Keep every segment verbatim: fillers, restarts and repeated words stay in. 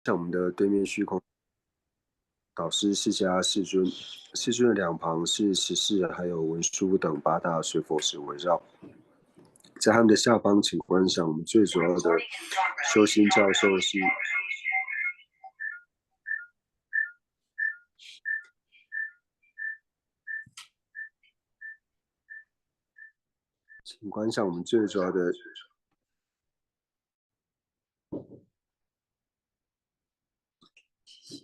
上我们的对面虚空，导师释迦世尊，世尊两旁是十世还有文殊等八大水佛石围绕。在他们的下方，请观赏我们最主要的修心教授是，请观赏我们最主要的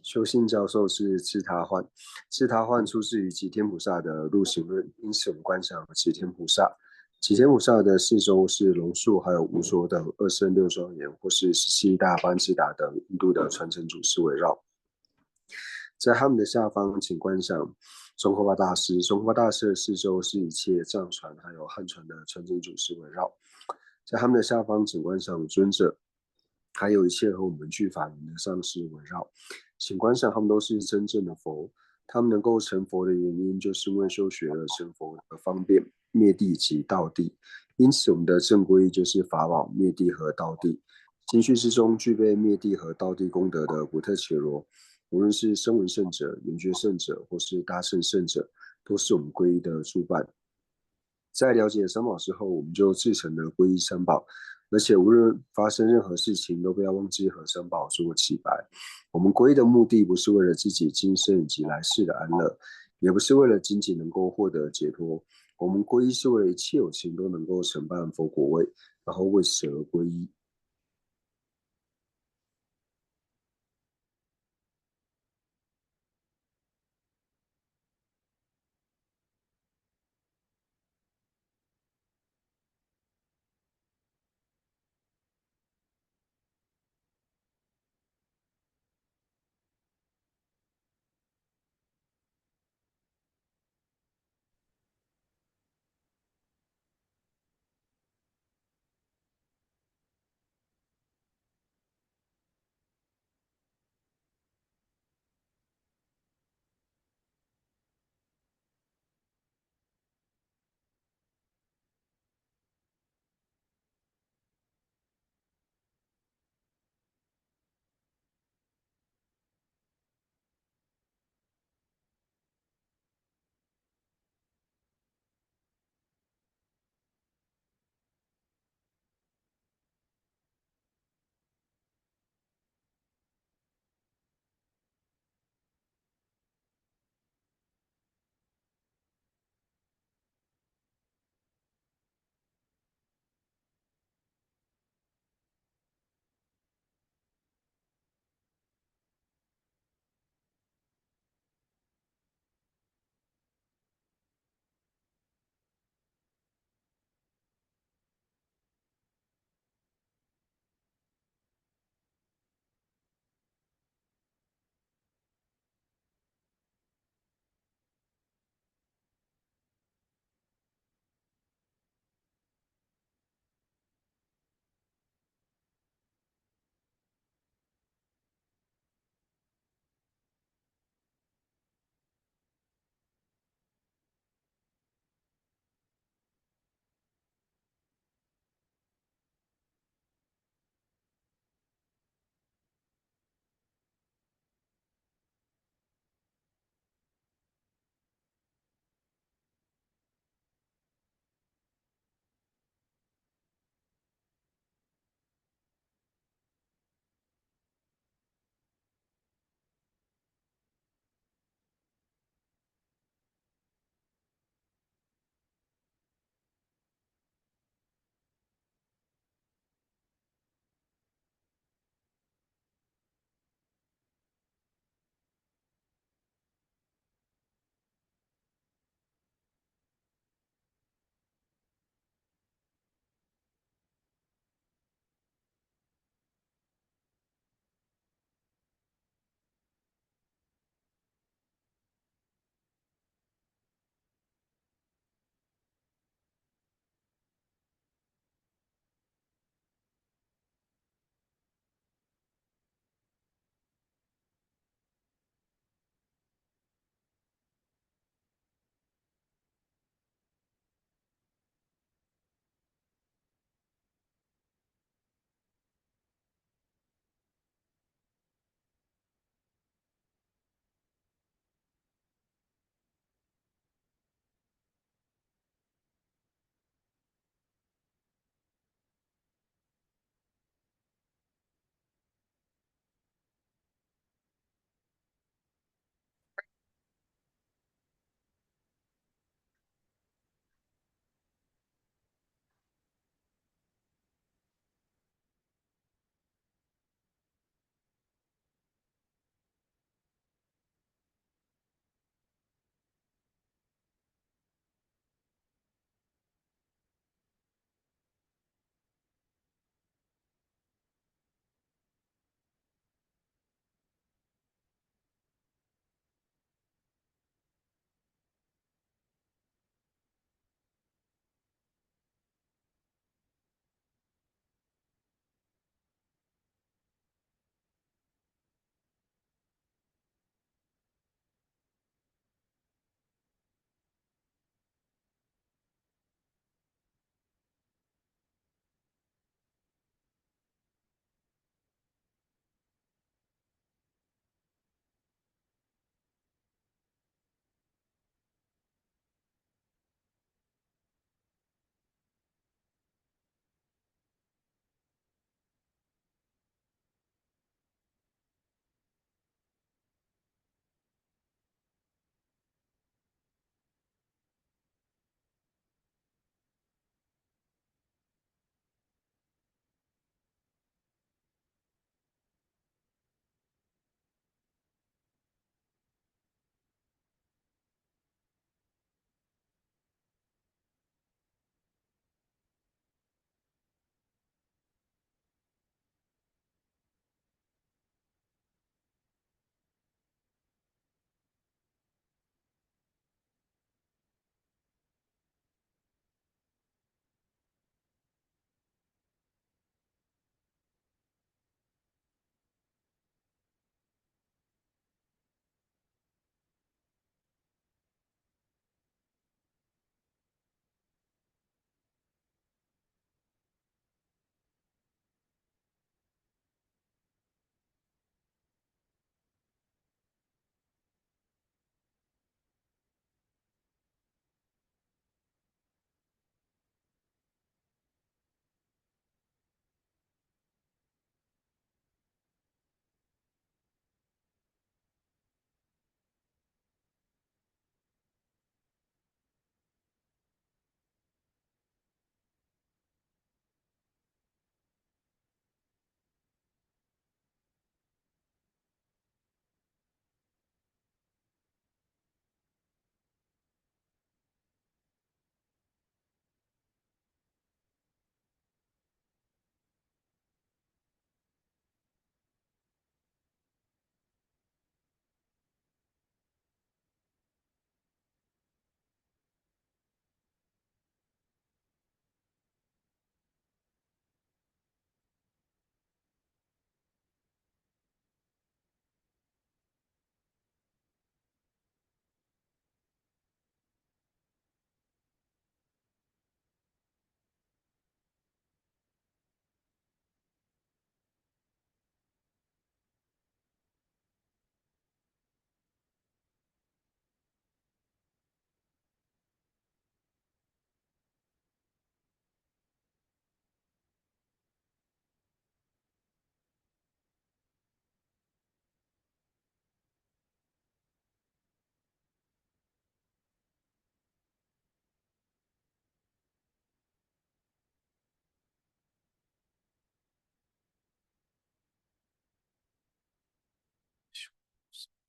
修心教授是智他幻，智他幻出自于吉天菩萨的入行论，因此我们观想吉天菩萨。吉天菩萨的四周是龙树，还有无所等二圣六庄严，或是十七大班智达等印度的传承祖师围绕。在他们的下方，请观想宗喀巴大师。宗喀巴大师的四周是一切藏传还有汉传的传承祖师围绕。在他们的下方，请观想尊者，还有一切和我们俱法缘的上师围绕。请观想，他们都是真正的佛。他们能够成佛的原因，就是因为修学了成佛的方便、灭谛及道谛。因此，我们的正皈依就是法宝、灭谛和道谛。心绪之中具备灭谛和道谛功德的古特伽罗，无论是声闻圣者、缘觉圣者，或是大乘圣者，都是我们皈依的主伴。在了解三宝之后，我们就至诚的皈依三宝，而且无论发生任何事情，都不要忘记和三宝做起白。我们皈依的目的不是为了自己今生以及来世的安乐，也不是为了仅仅能够获得解脱。我们皈依是为了一切有情都能够承办佛果位，然后为此而皈依。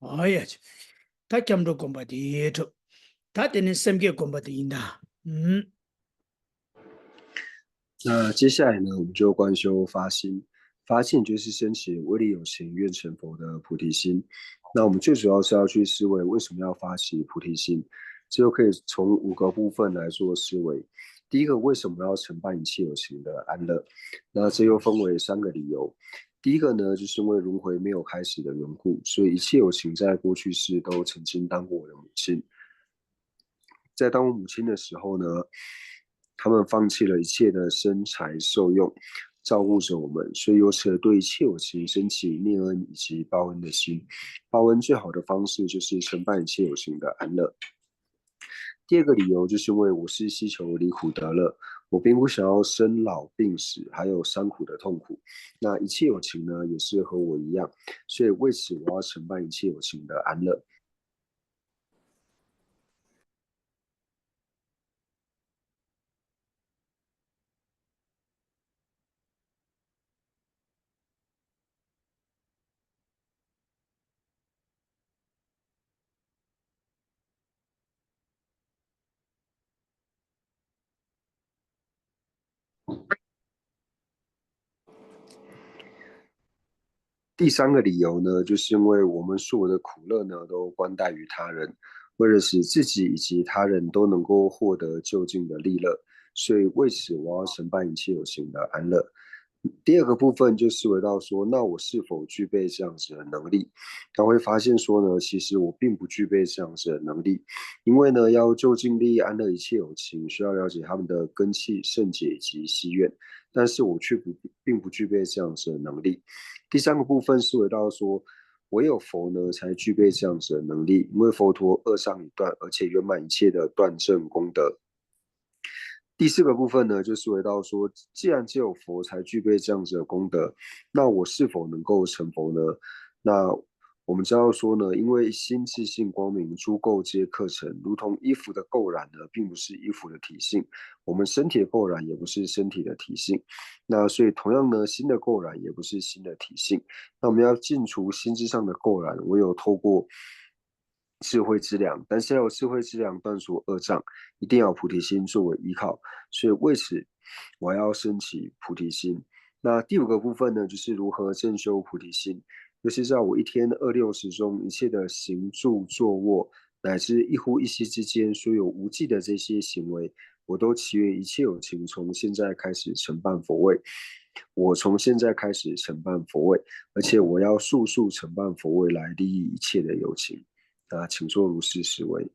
ཨོ་ཡ། ད་སྐྱབས་འགྲོ་སྒོམ་པ་དེ་གྲུབ། ད་དེ་ནས་སེམས་བསྐྱེད་སྒོམ་པ་དེ་ཡིན་ད། ཨུམ། 那接下来呢，我们就观修发心。发心就是升起威力有情愿成佛的菩提心。那我们最主要是要去思维为什么要发起菩提心，这就可以从五个部分来做思维。第一个，为什么要承办一切有情的安乐？那这又分为三个理由。第一个呢，就是因为轮回没有开始的缘故，所以一切有情在过去世都曾经当过我的母亲。在当我母亲的时候呢，他们放弃了一切的生财受用，照顾着我们，所以由此而对一切有情升起念恩以及报恩的心。报恩最好的方式就是承办一切有情的安乐。第二个理由就是因为我是希求离苦得乐，我并不想要生老病死还有三苦的痛苦。那一切有情呢，也是和我一样，所以为此我要承办一切有情的安乐。第三个理由呢，就是因为我们所有的苦乐呢，都关待于他人，为了使自己以及他人都能够获得究竟的利乐，所以为此我要承办一切有情的安乐。第二个部分就是回到说，那我是否具备这样子的能力？他会发现说呢，其实我并不具备这样子的能力，因为呢，要究竟利益安乐一切有情，需要了解他们的根器、圣解及希愿，但是我却不并不具备这样子的能力。第三个部分是回到说，唯有佛呢才具备这样子的能力，因为佛陀二障已断，而且圆满一切的断证功德。第四个部分呢，就是回到说，既然只有佛才具备这样子的功德，那我是否能够成佛呢？那我们知道说呢，因为心自性光明，诸垢皆客尘，如同衣服的垢染呢，并不是衣服的体性；我们身体的垢染也不是身体的体性。那所以同样呢，心的垢染也不是心的体性。那我们要尽除心之上的垢染，唯有透过智慧之梁，但是要有智慧之梁断除二障，一定要有菩提心作为依靠。所以为此，我要升起菩提心。那第五个部分呢，就是如何正修菩提心，就是在我一天二六时中，一切的行住坐卧，乃至一呼一吸之间，所有无记的这些行为，我都祈愿一切有情从现在开始承办佛位。我从现在开始承办佛位，而且我要速速承办佛位来利益一切的有情。啊，请坐如是思维。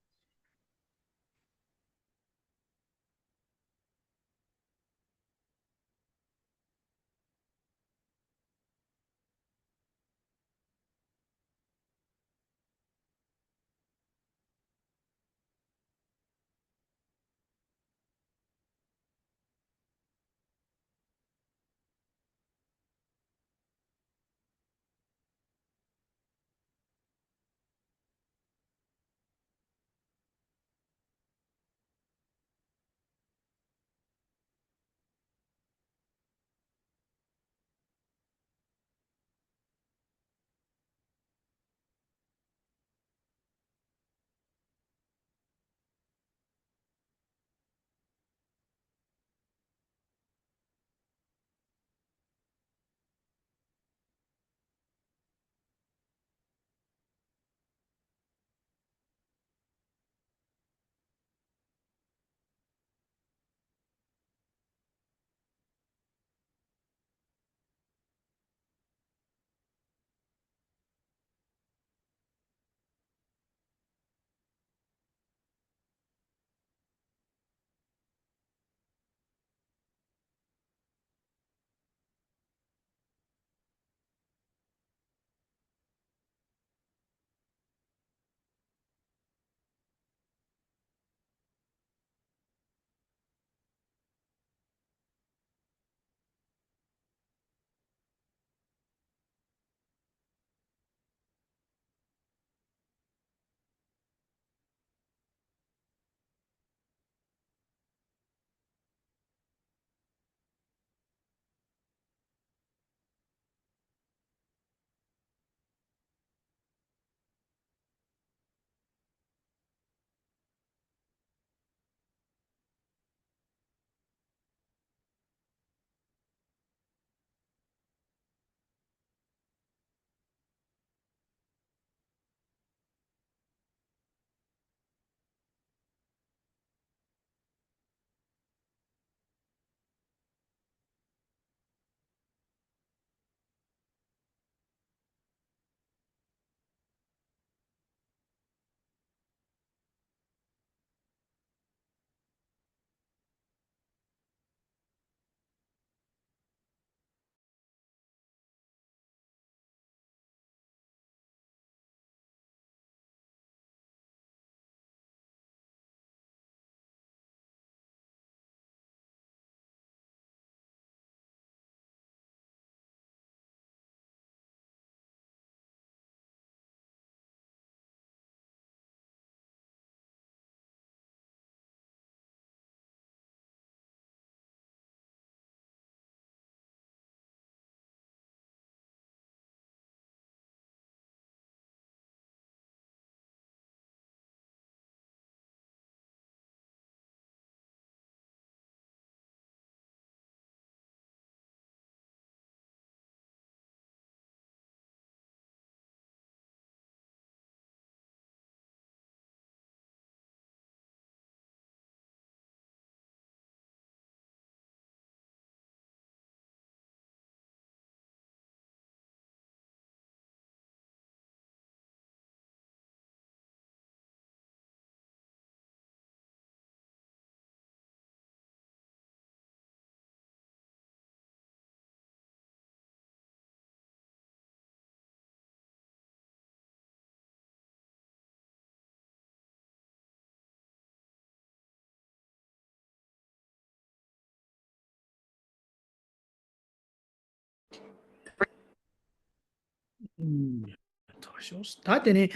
ཨུམ། ཐོག་ཤོག་ད་དེ་ནས་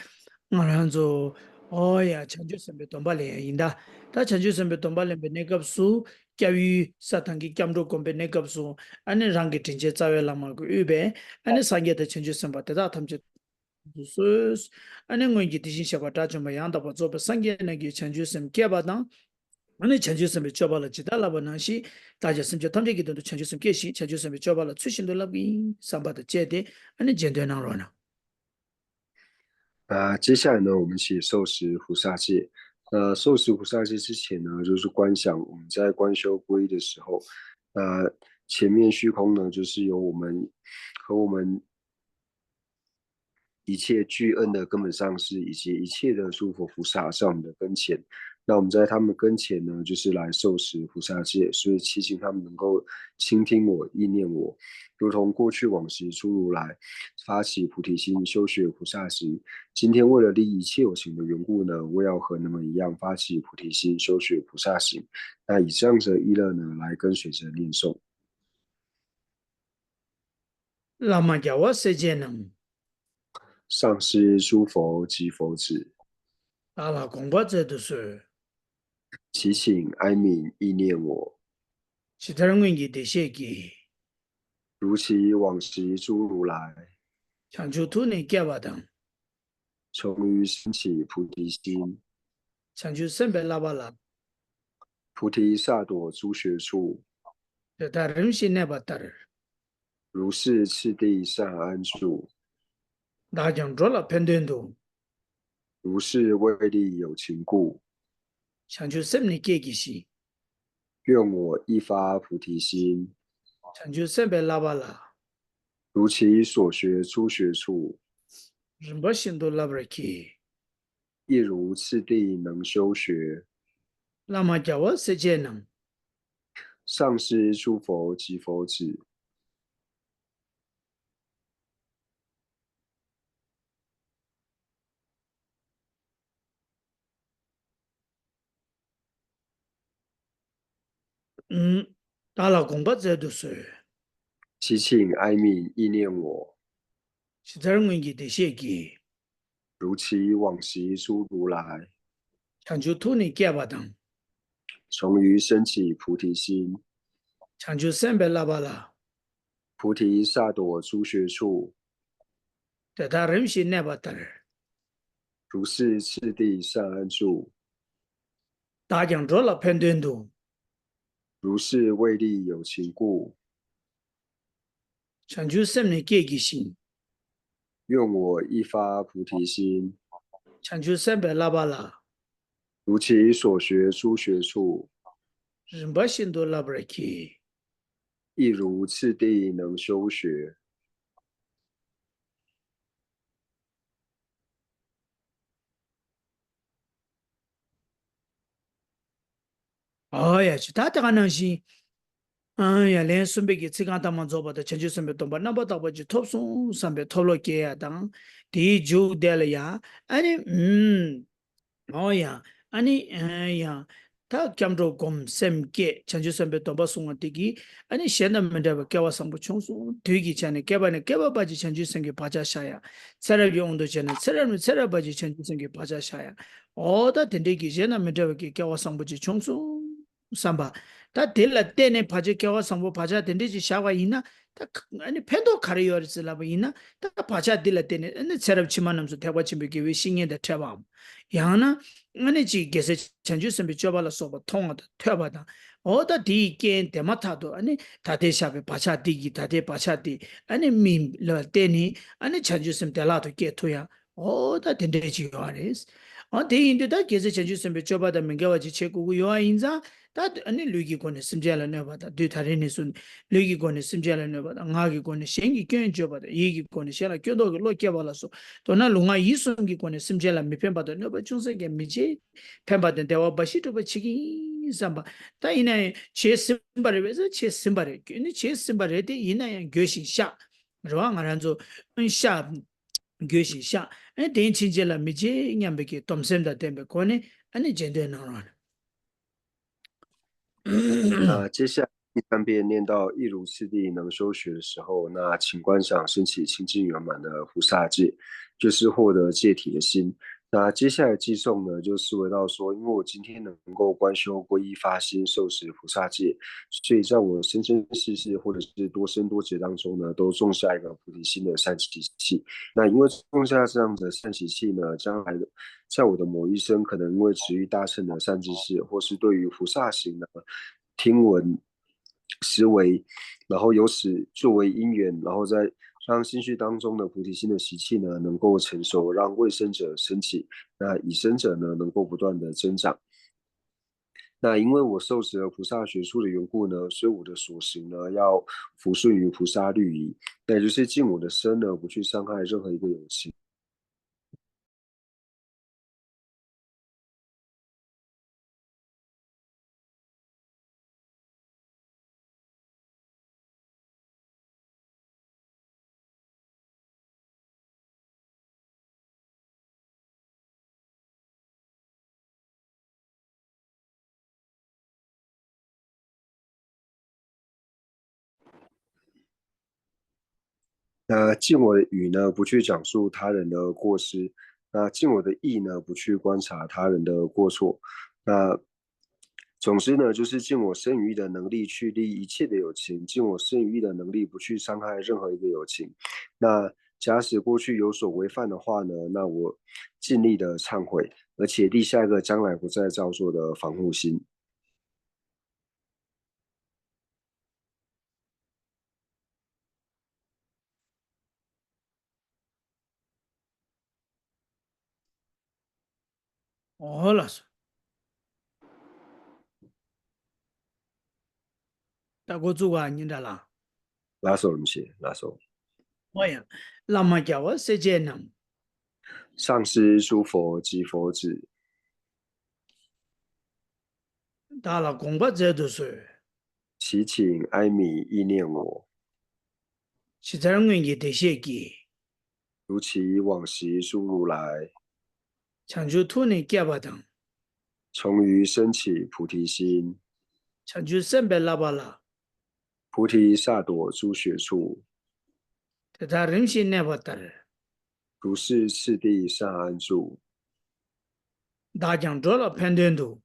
ང་རང་ཚོ་ཨོ་ཡ་བྱང་ཆུབ་སེམས་དཔའི་སྡོམ་པ་ལེན་ཡ་ཡིན་ད། ད་བྱང་ཆུབ་སེམས་དཔའི་སྡོམ་པ་ལེན་པའི་གནས་སྐབས་སུ་སྐྱབས་ཡུལ་ས་དང་གི་སྐྱབས་འགྲོ་བསྒོམ་པའི་གནས་སྐབས་སུ་ཨ་ནི་རང་གི་དྲིན་ཅན་རྩ་བའི་བླ་མ་གི་དབུས་པས་ཨ་ནི་སངས་རྒྱས་དང་བྱང་ཆུབ་སེམས་དཔའ་དེ་དག་ཐམས་ཅད་དུ་གསོལ། ཨ་ནི་སྔོན་གྱི་དེ་བཞིན་གཤེགས་པ་དགྲ་བཅོམ་པ་ཡང་དག་པར་རྫོགས་པའི་སངས་རྒྱས་རྣམས་ཀྱིས་བྱང་ཆུབ་སེམས་བསྐྱེད་པ་དང་། ཨ་ནི་བྱང་ཆུབ་སེམས་དཔའི་སྤྱོད་པ་ལ་ཇི་ལྟར་བསླབ་པ་ནང་བཞིན་བདག་ཀྱང་སེམས་ཅན་ཐམས་ཅད་ཀྱི་དོན་དུ་བྱང་ཆུབ་སེམས་བསྐྱེད་ཅིང་བྱང་ཆུབ་སེམས་དཔའི་སྤྱོད་པ་ལ་ཚུལ་བཞིན་དུ་བསླབ་ཀྱི་ཡིན་བསམ་པ་དང་བཅས་ཏེ་ཨ་ནི་རྗེས་ཟློས་གནང་རོགས་གནང་། 啊，接下来呢，我们一起受持菩萨戒。呃，受持菩萨戒之前呢，就是观想我们在观修皈依的时候，呃，前面虚空呢，就是有我们和我们一切具恩的根本上师，以及一切的诸佛菩萨在我们的跟前。那我们在他们跟前呢，就是来受持菩萨戒，所以祈请他们能够倾听我、意念我，如同过去往昔诸如来发起菩提心，修学菩萨行。今天为了利益一切有情的缘故呢，我要和他们一样发起菩提心，修学菩萨行。那以这样子的意乐呢，来跟随着念诵。 བླ་མ་རྒྱལ་བ་སྲས་བཅས་རྣམས། 上师诸佛及佛子。 བདག་ལ་དགོངས་པ་སྩལ་དུ་གསོལ། 祈请哀悯意念我。 ཇི་ལྟར་སྔོན་གྱི་བདེ་གཤེགས་ཀྱིས། 如其往昔诸如来。 བྱང་ཆུབ་ཐུགས་ནི་བསྐྱེད་པ་དང་། 从于升起菩提心。 བྱང་ཆུབ་སེམས་དཔའི་བསླབ་པ་ལ། 菩提萨埵诸学处。 དེ་དག་རིམ་བཞིན་གནས་པ་ལྟར། 如是次第善安住。 བདག་ཀྱང་འགྲོ་ལ་ཕན་དོན་དུ། 如是为利有情故。 བྱང་ཆུབ་སེམས་ནི་བསྐྱེད་བགྱི་ཞིང་། 愿我亦发菩提心。 བྱང་ཆུབ་སེམས་དཔའི་བསླབ་པ་ལ། 如其所学诸学处。 རིམ་པ་བཞིན་དུ་བསླབ་པར་བགྱི། 亦如次第能修学。 བླ་མ་རྒྱལ་བ་སྲས་བཅས་རྣམས། 上师诸佛及佛子。 ཨུམ། བདག་ལ་དགོངས་པ་སྩལ་དུ་གསོལ། 祈请哀悯意念我。 ཇི་ལྟར་སྔོན་གྱི་བདེ་གཤེགས་ཀྱིས། 如其往昔诸如来。 བྱང་ཆུབ་ཐུགས་ནི་བསྐྱེད་པ་དང་། 从于升起菩提心。 བྱང་ཆུབ་སེམས་དཔའི་བསླབ་པ་ལ། 菩提萨埵诸学处。 དེ་དག་རིམ་བཞིན་གནས་པ་ལྟར། 如是次第善安住。 བདག་ཀྱང་འགྲོ་ལ་ཕན་དོན་དུ། 如是为利有情故。 བྱང་ཆུབ་སེམས་ནི་བསྐྱེད་བགྱི་ཞིང་。 愿我亦发菩提心。 བྱང་ཆུབ་སེམས་དཔའི་བསླབ་པ་ལ། 如其所学诸学处。 རིམ་པ་བཞིན་དུ་བསླབ་པར་བགྱི། 亦如次第能修学。 ཨོ་ཡ་ཅི་ད་ལྟ་ག་ནང་བཞིན། ཨང་ཡ་ལན་གསུམ་པའི་གི་ཚིག་རྐང་ཐ་མ་རྫོགས་པ་དང་བྱང་ཆུབ་སེམས་དཔའི་སྡོམ་པ་རྣམ་པར་དག་པ་ཅིག་ཐོབ་སོང་བསམ་པའི་ཐོབ་བློ་སྐྱེ་ཡ་དང་། དེའི་མཇུག་དེ་ལ་ཡ་ཨ་ནི་ཨུམ། ཨོ་ཡ། ཨ་ནི་ཨ་ཡ། ད་སྐྱབས་འགྲོ་སྒོམ་སེམས་བསྐྱེད་བྱང་ཆུབ་སེམས་དཔའི་སྡོམ་པ་བསྲུང་བ་དེ་གིས་ཨ་ནི་གཞན་དང་མི་འབྲལ་བའི་སྐལ་བ་བཟང་པོ་བྱུང་སོང་། དུས་ཀྱི་ཆ་ནས་བསྐལ་པ་ནས་བསྐལ་པ་བར་གྱི་བྱང་ཆུབ་སེམས་ཀྱི་བག་ཆགས་བཞག་ཡ། ཚེ་རབས་ཀྱི་དབང་དུ་བྱས་ན་ཚེ་རབས་ནས་ཚེ་རབས་བར་གྱི་བྱང་ཆུབ་སེམས་ཀྱི་བག་ཆགས་བཞག་ཡ། ཨོ་ད་དེ་འདྲའི་གི་གཞན་དང་མི་འབྲལ་བའི་གི་སྐལ་བ་བཟང་པོ་ཅིག་བྱུང་སོང་བསམ་པ། ད་དེ་ལ་བརྟེན་ནས་ཕལ་ཆེར་སྐལ་བ་བཟང་པོ་བག་ཆགས་དེ་འདྲས་ཅིག་བཞག་པ་ཡིན་ན་ད་ཨ་ནི་ཕན་ཐོགས་ག་རེ་ཡོད་རེད་ཟེར་ལབ་པ་ཡིན་ན། ད་བག་ཆགས་འདི་ལ་བརྟེན་ནས་ཨ་ནི་ཚེ་རབས་ཕྱི་མ་རྣམས་སུ་ཐེག་པ་ཆེན་པོའི་དགེ་བའི་བཤེས་གཉེན་དང་འཕྲད་པའམ། ཡང་ན་ཨ་ནི་ཅིག་རྒྱལ་སྲས་བྱང་ཆུབ་སེམས་དཔའི་སྤྱོད་པ་ལ་སོགས་པ་མཐོང་བ་དང་ཐོས་པ་དང་། འོ་ད་དེའི་རྐྱེན་དེ་མ་ཐག་ཏུ་ཨ་ནི་ད་ལྟའི་བཞག་པའི་བག་ཆགས་འདི་གིས་ད་ལྟའི་བག་ཆགས་འདི་ཨ་ནི་སྨིན་ལ་བརྟེན་ནས་ཨ་ནི་བྱང་ཆུབ་སེམས་བདེ་བླག་ཏུ་སྐྱེ་ཐུབ་ཡ། འོ་ད་དེ་འདྲས་ཅིག་ཡོད་རེད། འོ་དེ་ཡིན་དུས་ད་རྒྱལ་སྲས་བྱང་ཆུབ་སེམས་དཔའི་སྤྱོད་པ་དང་མི་འགལ་བ་ཅིག་བྱེད་དགོས་ཀྱི་ཡོད་པ་ཡིན་ཙང་། ད་ཨ་ནི་ལུས་ཀྱི་སྒོ་ནས་སེམས་ཅན་ལ་གནོད་པ་དང་། དུས་ད་རེས་ནས་བཟུང་ལུས་ཀྱི་སྒོ་ནས་སེམས་ཅན་ལ་གནོད་པ་དང་། ངག་གི་སྒོ་ནས་གཞན་གྱི་སྐྱོན་བརྗོད་པ་དང་། ཡིད་ཀྱི་སྒོ་ནས་གཞན་ལ་སྐྱོན་འདོགས་ཀྱི་བློ་སྐྱེ་བ་ལ་སོགས། མདོར་ན་ལུས་ངག་ཡིད་གསུམ་གྱི་སྒོ་ནས་སེམས་ཅན་ལ་མི་ཕན་པ་དང་གནོད་པ་ཅུང་ཟད་ཀྱང་མི་བྱེད། ཕན་པ་དང་བདེ་བ་འབའ་ཞིག་སྒྲུབ་པར་བྱེད་ཀྱི་ཡིན་བསམ་པ། ད་ཡིན་ན་ཡང་བྱས་ཟིན་པ་རེད་པས་ཟེར། བྱས་ཟིན་པ་རེད། ཨ་ནི་བྱས་ཟིན་པ་རེད་དེ། ཡིན་ན་ཡང་འགྱོད་བཞིན་བཤགས། རེད་བ། ང་རང་ཚོ་ཨ་ནི་བཤགས། འགྱོད་བཞིན་བཤགས། ཨ་ནི་དེ་ཕྱིན་ཆད་ལ་མི་བྱེད་སྙམ་པའི་གི་སྡོམ་སེམས་དང་ལྡན་པའི་སྒོ་ནས་ཨ་ནི་རྗེས་ཟློས་གནང་རོགས། 啊，接下来第三遍念到“亦如次第能修学”的时候，那请观想升起清净圆满的菩萨戒，就是获得戒体的心。那接下来偈颂呢，就思维到说，因为我今天能够观修皈依发心受持菩萨戒，所以在我生生世世或者是多生多劫当中呢，都种下一个菩提心的善习气。那因为种下这样的善习气呢，将来的在我的某一生，可能因为持于大乘的善知识，或是对于菩萨行呢，听闻、思维，然后由此作为因缘，然后再让心绪当中的菩提心的习气呢，能够成熟，让未生者生起，那已生者呢，能够不断的增长。那因为我受持了菩萨学处的缘故呢，所以我的所行呢，要服顺于菩萨律仪，那也就是尽我的身呢，不去伤害任何一个有情。那尽我的语呢，不去讲述他人的过失；那尽我的意呢，不去观察他人的过错。那总之呢，就是尽我身语意的能力去利益一切的有情，尽我身语意的能力不去伤害任何一个有情。那假使过去有所违犯的话呢，那我尽力的忏悔，而且立下一个将来不再造作的防护心。ཨོ་ལགས་སོ། ད་འགོ་བཙུགས་པ་ཉིན་གྲངས་ལ། ལགས་སོ། རིན་པོ་ཆེ། ལགས་སོ། ཨོ་ཡ། བླ་མ་རྒྱལ་བ་སྲས་བཅས་རྣམས། 上师诸佛及佛子། བདག་ལ་དགོངས་པ་མཛད་དུ་གསོལ། 祈请哀悯意念我། ཇི་ལྟར་སྔོན་གྱི་བདེ་གཤེགས་ཀྱིས། 如其往昔诸如来། བྱང་ཆུབ་ཐུགས་ནི་བསྐྱེད་པ་དང་། 从于生起菩提心། བྱང་ཆུབ་སེམས་དཔའི་བསླབ་པ་ལ། 菩提萨埵诸学处། དེ་དག་རིམ་བཞིན་གནས་པ་ལྟར། 如是次第善安住། བདག་ཀྱང་འགྲོ་ལ་ཕན་དོན་དུ།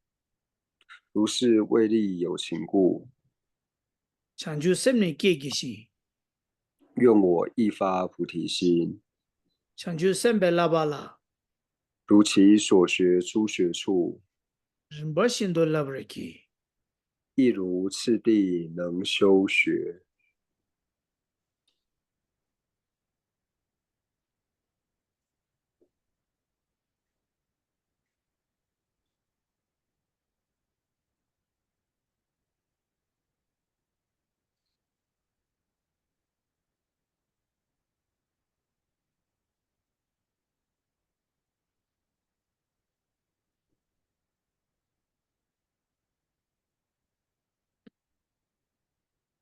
如是为利有情故། བྱང་ཆུབ་སེམས་ནི་བསྐྱེད་བགྱི་ཞིང་། 愿我亦发菩提心། བྱང་ཆུབ་སེམས་དཔའི་བསླབ་པ་ལ། 如其所学诸学处། རིམ་པ་བཞིན་དུ་བསླབ་པར་བགྱི། 亦如次第能修学།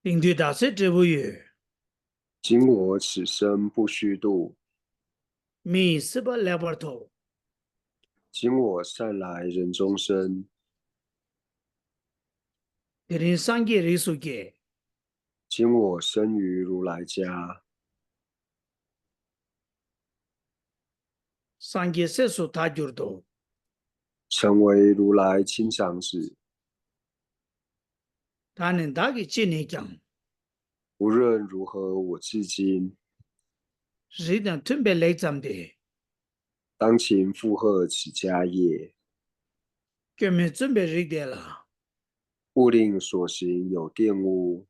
དེང་དུས་བདག་སྲིད་འབྲས་བུ་ཡོད། 今我此生不虚度། མི་ཡི་སྲིད་པ་ལེགས་པར་ཐོབ། 今我善来人中生། དེ་རིང་སངས་རྒྱས་རིགས་སུ་སྐྱེས། 今我生于如来家། སངས་རྒྱས་སྲས་སུ་བདག་གྱུར་ཏོ། 成为如来亲长子། བདག་ནི་བདག་གི་སྤྱི་ནས་ཀྱང་། 无论如何我至今། རིགས་དང་མཐུན་པའི་ལེགས་བརྩམས་ཏེ། 当勤负荷此家业། སྐྱོན་མེད་བཙུན་པའི་རིགས་དེ་ལ། 勿令所行有玷污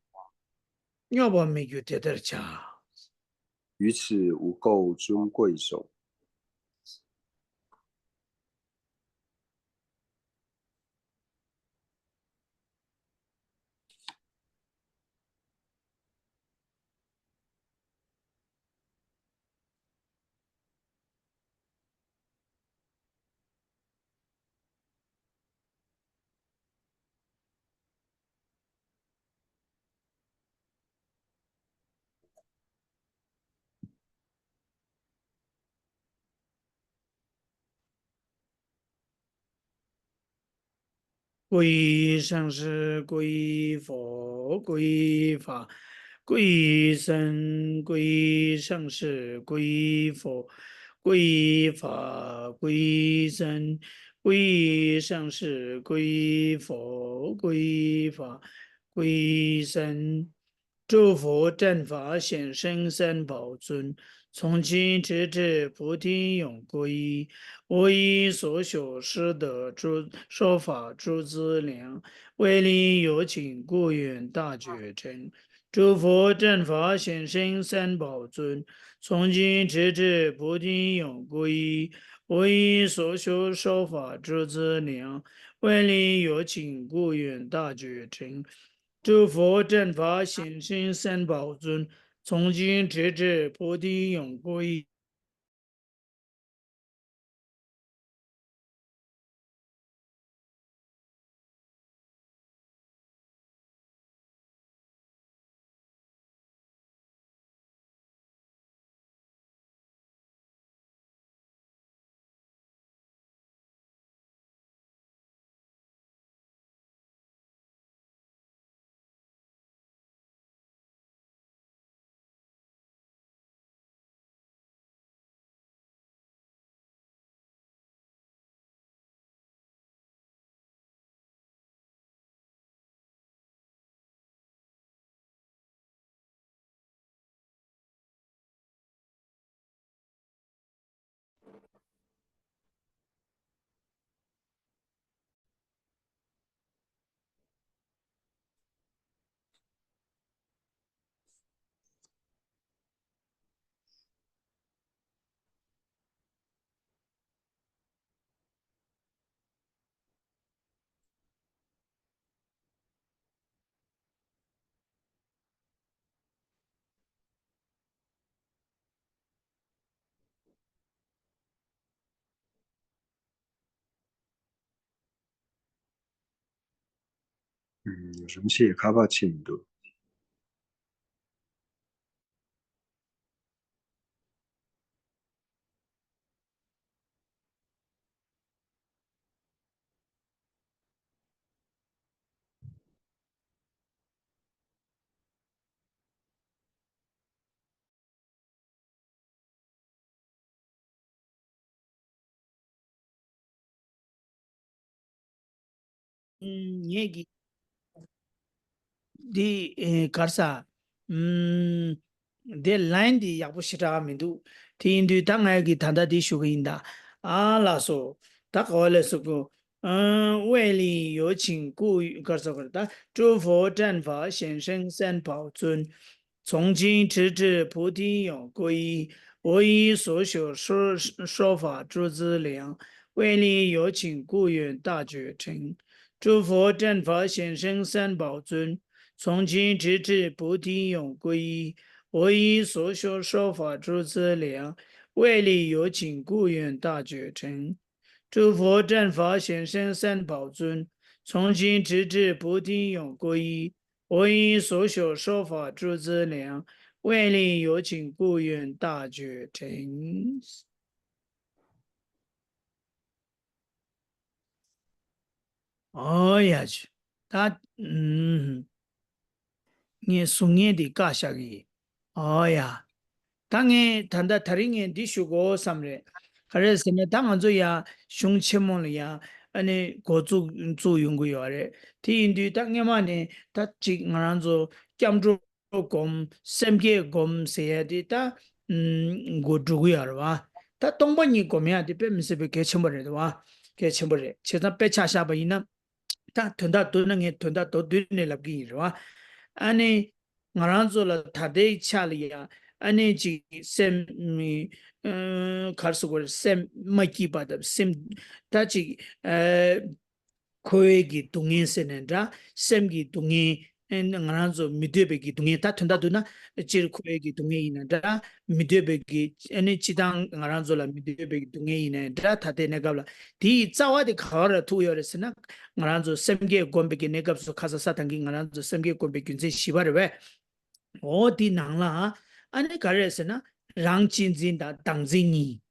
། སྙོགས་པར་མི་འགྱུར་དེ་ལྟར་བྱ། 于此无垢尊贵种།皈依上师，皈依佛，皈依法，皈依僧，皈依上师，皈依佛，皈依法，皈依僧，皈依上师，皈依佛，皈依法，皈依僧。 诸佛正法显生三宝尊，从今直至菩提永归依。我以所学师德诸说法诸资粮，为利有情故愿大觉成。诸佛正法显生三宝尊，从今直至菩提永归依。我以所学说法诸资粮，为利有情故愿大觉成。 诸佛正法显生三宝尊，从今直至菩提永归依。 ཨུམ། རིན་པོ་ཆེ་ཁ་པར་ཕྱིན་འདུག་ངས་ཀྱི་འདི་ཨེ་ག་རེ་ཟ། ཨུམ། དེ་ལའིན་འདི་ཡག་པོ་ཞེ་དྲག་མི་འདུག་དེ་ཡིན་དུས་ད་ངས་ཀྱི་ད་ལྟ་འདི་ཞུ་གི་ཡིན་ད། ཨ་ལགས་སོ། ད་ག་བ་ལས་སུ་གོ། 嗯，为利有情故，ག་རེ་ཟ་ག་རེ་ད། 诸佛正法显生三宝尊，从今直至菩提永归依。我以所学说说法诸资粮，为利有情故愿大觉成。诸佛正法显生三宝尊，从今直至菩提永归依。我以所学说法诸资粮，为利有情故愿大觉成。 诸佛正法显生三宝尊，从今直至菩提永归依。我以所学说法诸资粮，为利有情故愿大觉成。ཨོ་ཡ་ཅི། ད་ཨུམ། ངས་གཟུགས་བརྙན་འདི་བཀག་བཞག་གི་ཡིན། ཨོ་ཡ། ད་ངས་ད་ལྟ་ད་རིང་ངས་འདི་ཞུ་དགོས་བསམ་རེད། ག་རེ་ཟེར་ན་ད་ང་ཚོ་ཡ་གཞུང་ཆེན་མོ་ལ་ཡ་ཨ་ནི་འགོ་བཙུགས་བཙུགས་ཡོང་གི་ཡོད་རེད། དེ་ཡིན་དུས་ད་སྔོན་མ་ནས་ད་ཅིག་ང་རང་ཚོ་སྐྱབས་འགྲོ་སྒོམ་སེམས་བསྐྱེད་སྒོམ་ཟེར་ཡ་དེ་ད་ཨུམ་འགོ་འགྲོ་གི་ཡོད་རེད་བ། ད་སྟོང་པ་ཉིད་སྒོམ་ཡ་དེ་དཔེ་མི་སྲིད་པའི་གལ་ཆེན་པོ་རེད་བ། གལ་ཆེན་པོ་རེད། བྱས་ཙང་དཔེ་ཆ་བཞག་པ་ཡིན་ན། ད་དོན་དག་བསྡུ་ན་ངས་དོན་དག་མདོར་བསྡུས་ནས་ལབ་ཀྱི་ཡིན་རེད་བ། ཨ་ནི་ང་རང་ཚོ་ལ་ད་ལྟའི་ཆ་ལ་ཡ་ཨ་ནི་ཅིག་སེམས་མི་ཨ་ག་རེ་ཟེར་དགོས་རེད། སེམས་མ་སྐྱིད་པ་དང་སེམས་ད་ཅིག་ཨ་འཁོར་བའི་གི་སྡུག་བསྔལ་ཟེར་ནས་འདྲ། སེམས་ཀྱི་སྡུག་བསྔལ། ཨ་ནི་ང་རང་ཚོ་མི་འདོད་པའི་གི་སྡུག་བསྔལ། ད་དོན་དག་བསྡུ་ན་སྤྱིར་འཁོར་བའི་གི་སྡུག་བསྔལ་ཡིན་ན་འདྲ། མི་འདོད་པའི་གི་ཨ་ནི་སྤྱི་བཏང་ང་རང་ཚོ་ལ་མི་འདོད་པའི་གི་སྡུག་བསྔལ་ཡིན་ན་འདྲ། ད་ལྟའི་གནས་སྐབས་ལ་དེའི་རྩ་བ་དེ་ག་བ་ར་ཐུག་ཡོད་རེད་ཟེར་ན། ང་རང་ཚོ་སེམས་བསྐྱེད་སྒོམ་པའི་གི་གནས་སྐབས་སུ་ཁ་ས་ས་དང་གི་ང་རང་ཚོ་སེམས་བསྐྱེད་སྒོམ་པའི་རྒྱུ་མཚན་བཞི་པ་རེད་བས། འོ་དེའི་ནང་ལ་ཨ་ནི་ག་རེ་རེད་ཟེར་ན། རང་གཅེས་འཛིན་དང་བདག་འཛིན་གཉིས།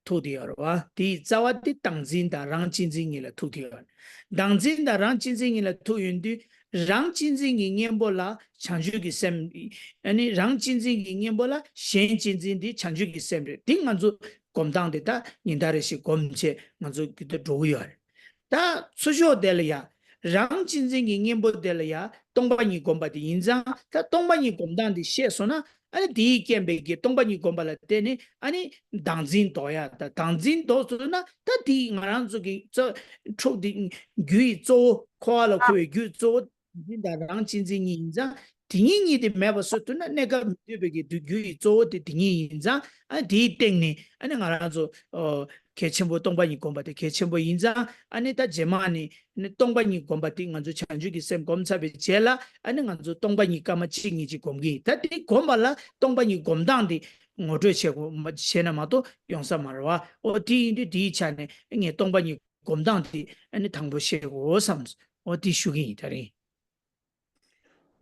ཐུག་བསྡད་ཡོད་རེད་བ། དེའི་རྩ་བ་དེ་བདག་འཛིན་དང་རང་གཅེས་འཛིན་གཉིས་ལ་ཐུག་བསྡད་ཡོད་རེད། བདག་འཛིན་དང་རང་གཅེས་འཛིན་གཉིས་ལ་ཐུག་ཡོང་དུས། རང་གཅེས་འཛིན་གྱི་གཉེན་པོ་ལ་བྱང་ཆུབ་ཀྱི་སེམས། ཨ་ནི་རང་གཅེས་འཛིན་གྱི་གཉེན་པོ་ལ་གཞན་གཅེས་འཛིན་དེ་བྱང་ཆུབ་ཀྱི་སེམས་རེད། དེ་ང་ཚོ་སྒོམ་སྟངས་དེ་ད་ཉིན་ལྟར་རེ་བཞིན་སྒོམ་བྱས་ང་ཚོ་གི་ད་འགྲོ་གི་ཡོད་རེད། ད་ཚུར་ཕྱོགས་དེ་ལ་ཡ། རང་གཅེས་འཛིན་གྱི་གཉེན་པོ་དེ་ལ་ཡ་སྟོང་པ་ཉིད་སྒོམ་པ་དེ་ཡིན་ཙང་། ད་སྟོང་པ་ཉིད་སྒོམ་སྟངས་དེ་ཤེས་སོང་ན། ཨ་ནི་དེའི་རྐྱེན་པས་ཀྱི་སྟོང་པ་ཉིད་སྒོམ་པ་ལ་བརྟེན་ནས། ཨ་ནི་བདག་འཛིན་ལྡོག་ཡ། ད་བདག་འཛིན་ལྡོག་ཐུབ་ན། ད་དེ་ང་རང་ཚོ་གི་གཙོ་འཕྲོ་དེ་རྒྱུ་ཡི་གཙོ་བོ། འཁོར་བ་ལ་འཁོར་བའི་རྒྱུ་གཙོ་བོ་བདག་འཛིན་དང་རང་གཅེས་འཛིན་གཉིས་ཡིན་ཙང་། དེ་གཉིས་གཉིས་དེ་མེད་པ་བཟོ་ཐུབ་ན། གནས་སྐབས་མི་སྡོད་པའི་གི་རྒྱུ་ཡི་གཙོ་བོ་དེ་དེ་གཉིས་ཡིན་ཙང་། ཨ་ནི་དེའི་སྟེང་ནས་ཨ་ནི་ང་རང་ཚོ་ཨོ་གལ་ཆེན་པོ། སྟོང་པ་ཉིད་སྒོམ་པ་དེ་གལ་ཆེན་པོ་ཡིན་ཙང་། ཨ་ནི་ད་རྗེས་མ་ནས་ནི་སྟོང་པ་ཉིད་སྒོམ་པ་དེ་ང་ཚོ་བྱང་ཆུབ་ཀྱི་སེམས་སྒོམ་ཚར་བའི་རྗེས་ལ། ཨ་ནི་ང་ཚོ་སྟོང་པ་ཉིད་སྐར་མ་གཅིག་གཉིས་ཅིག་སྒོམ་གི་ཡིན། ད་དེ་སྒོམ་པ་ལ་སྟོང་པ་ཉིད་སྒོམ་སྟངས་དེ་ངོ་སྤྲོད་བྱེད་དགོས་མ། བྱས་ན་མ་གཏོགས་ཡོང་ས་མ་རེད་བ། ཨོ་དེ་ཡིན་དུས་དེའི་ཆ་ནས་ངས་སྟོང་པ་ཉིད་སྒོམ་སྟངས་དེ་ཨ་ནི་དང་པོ་ཤེས་དགོས་བསམ། ཨོ་དེ་ཞུ་གི་ཡིན་ད་རིང་།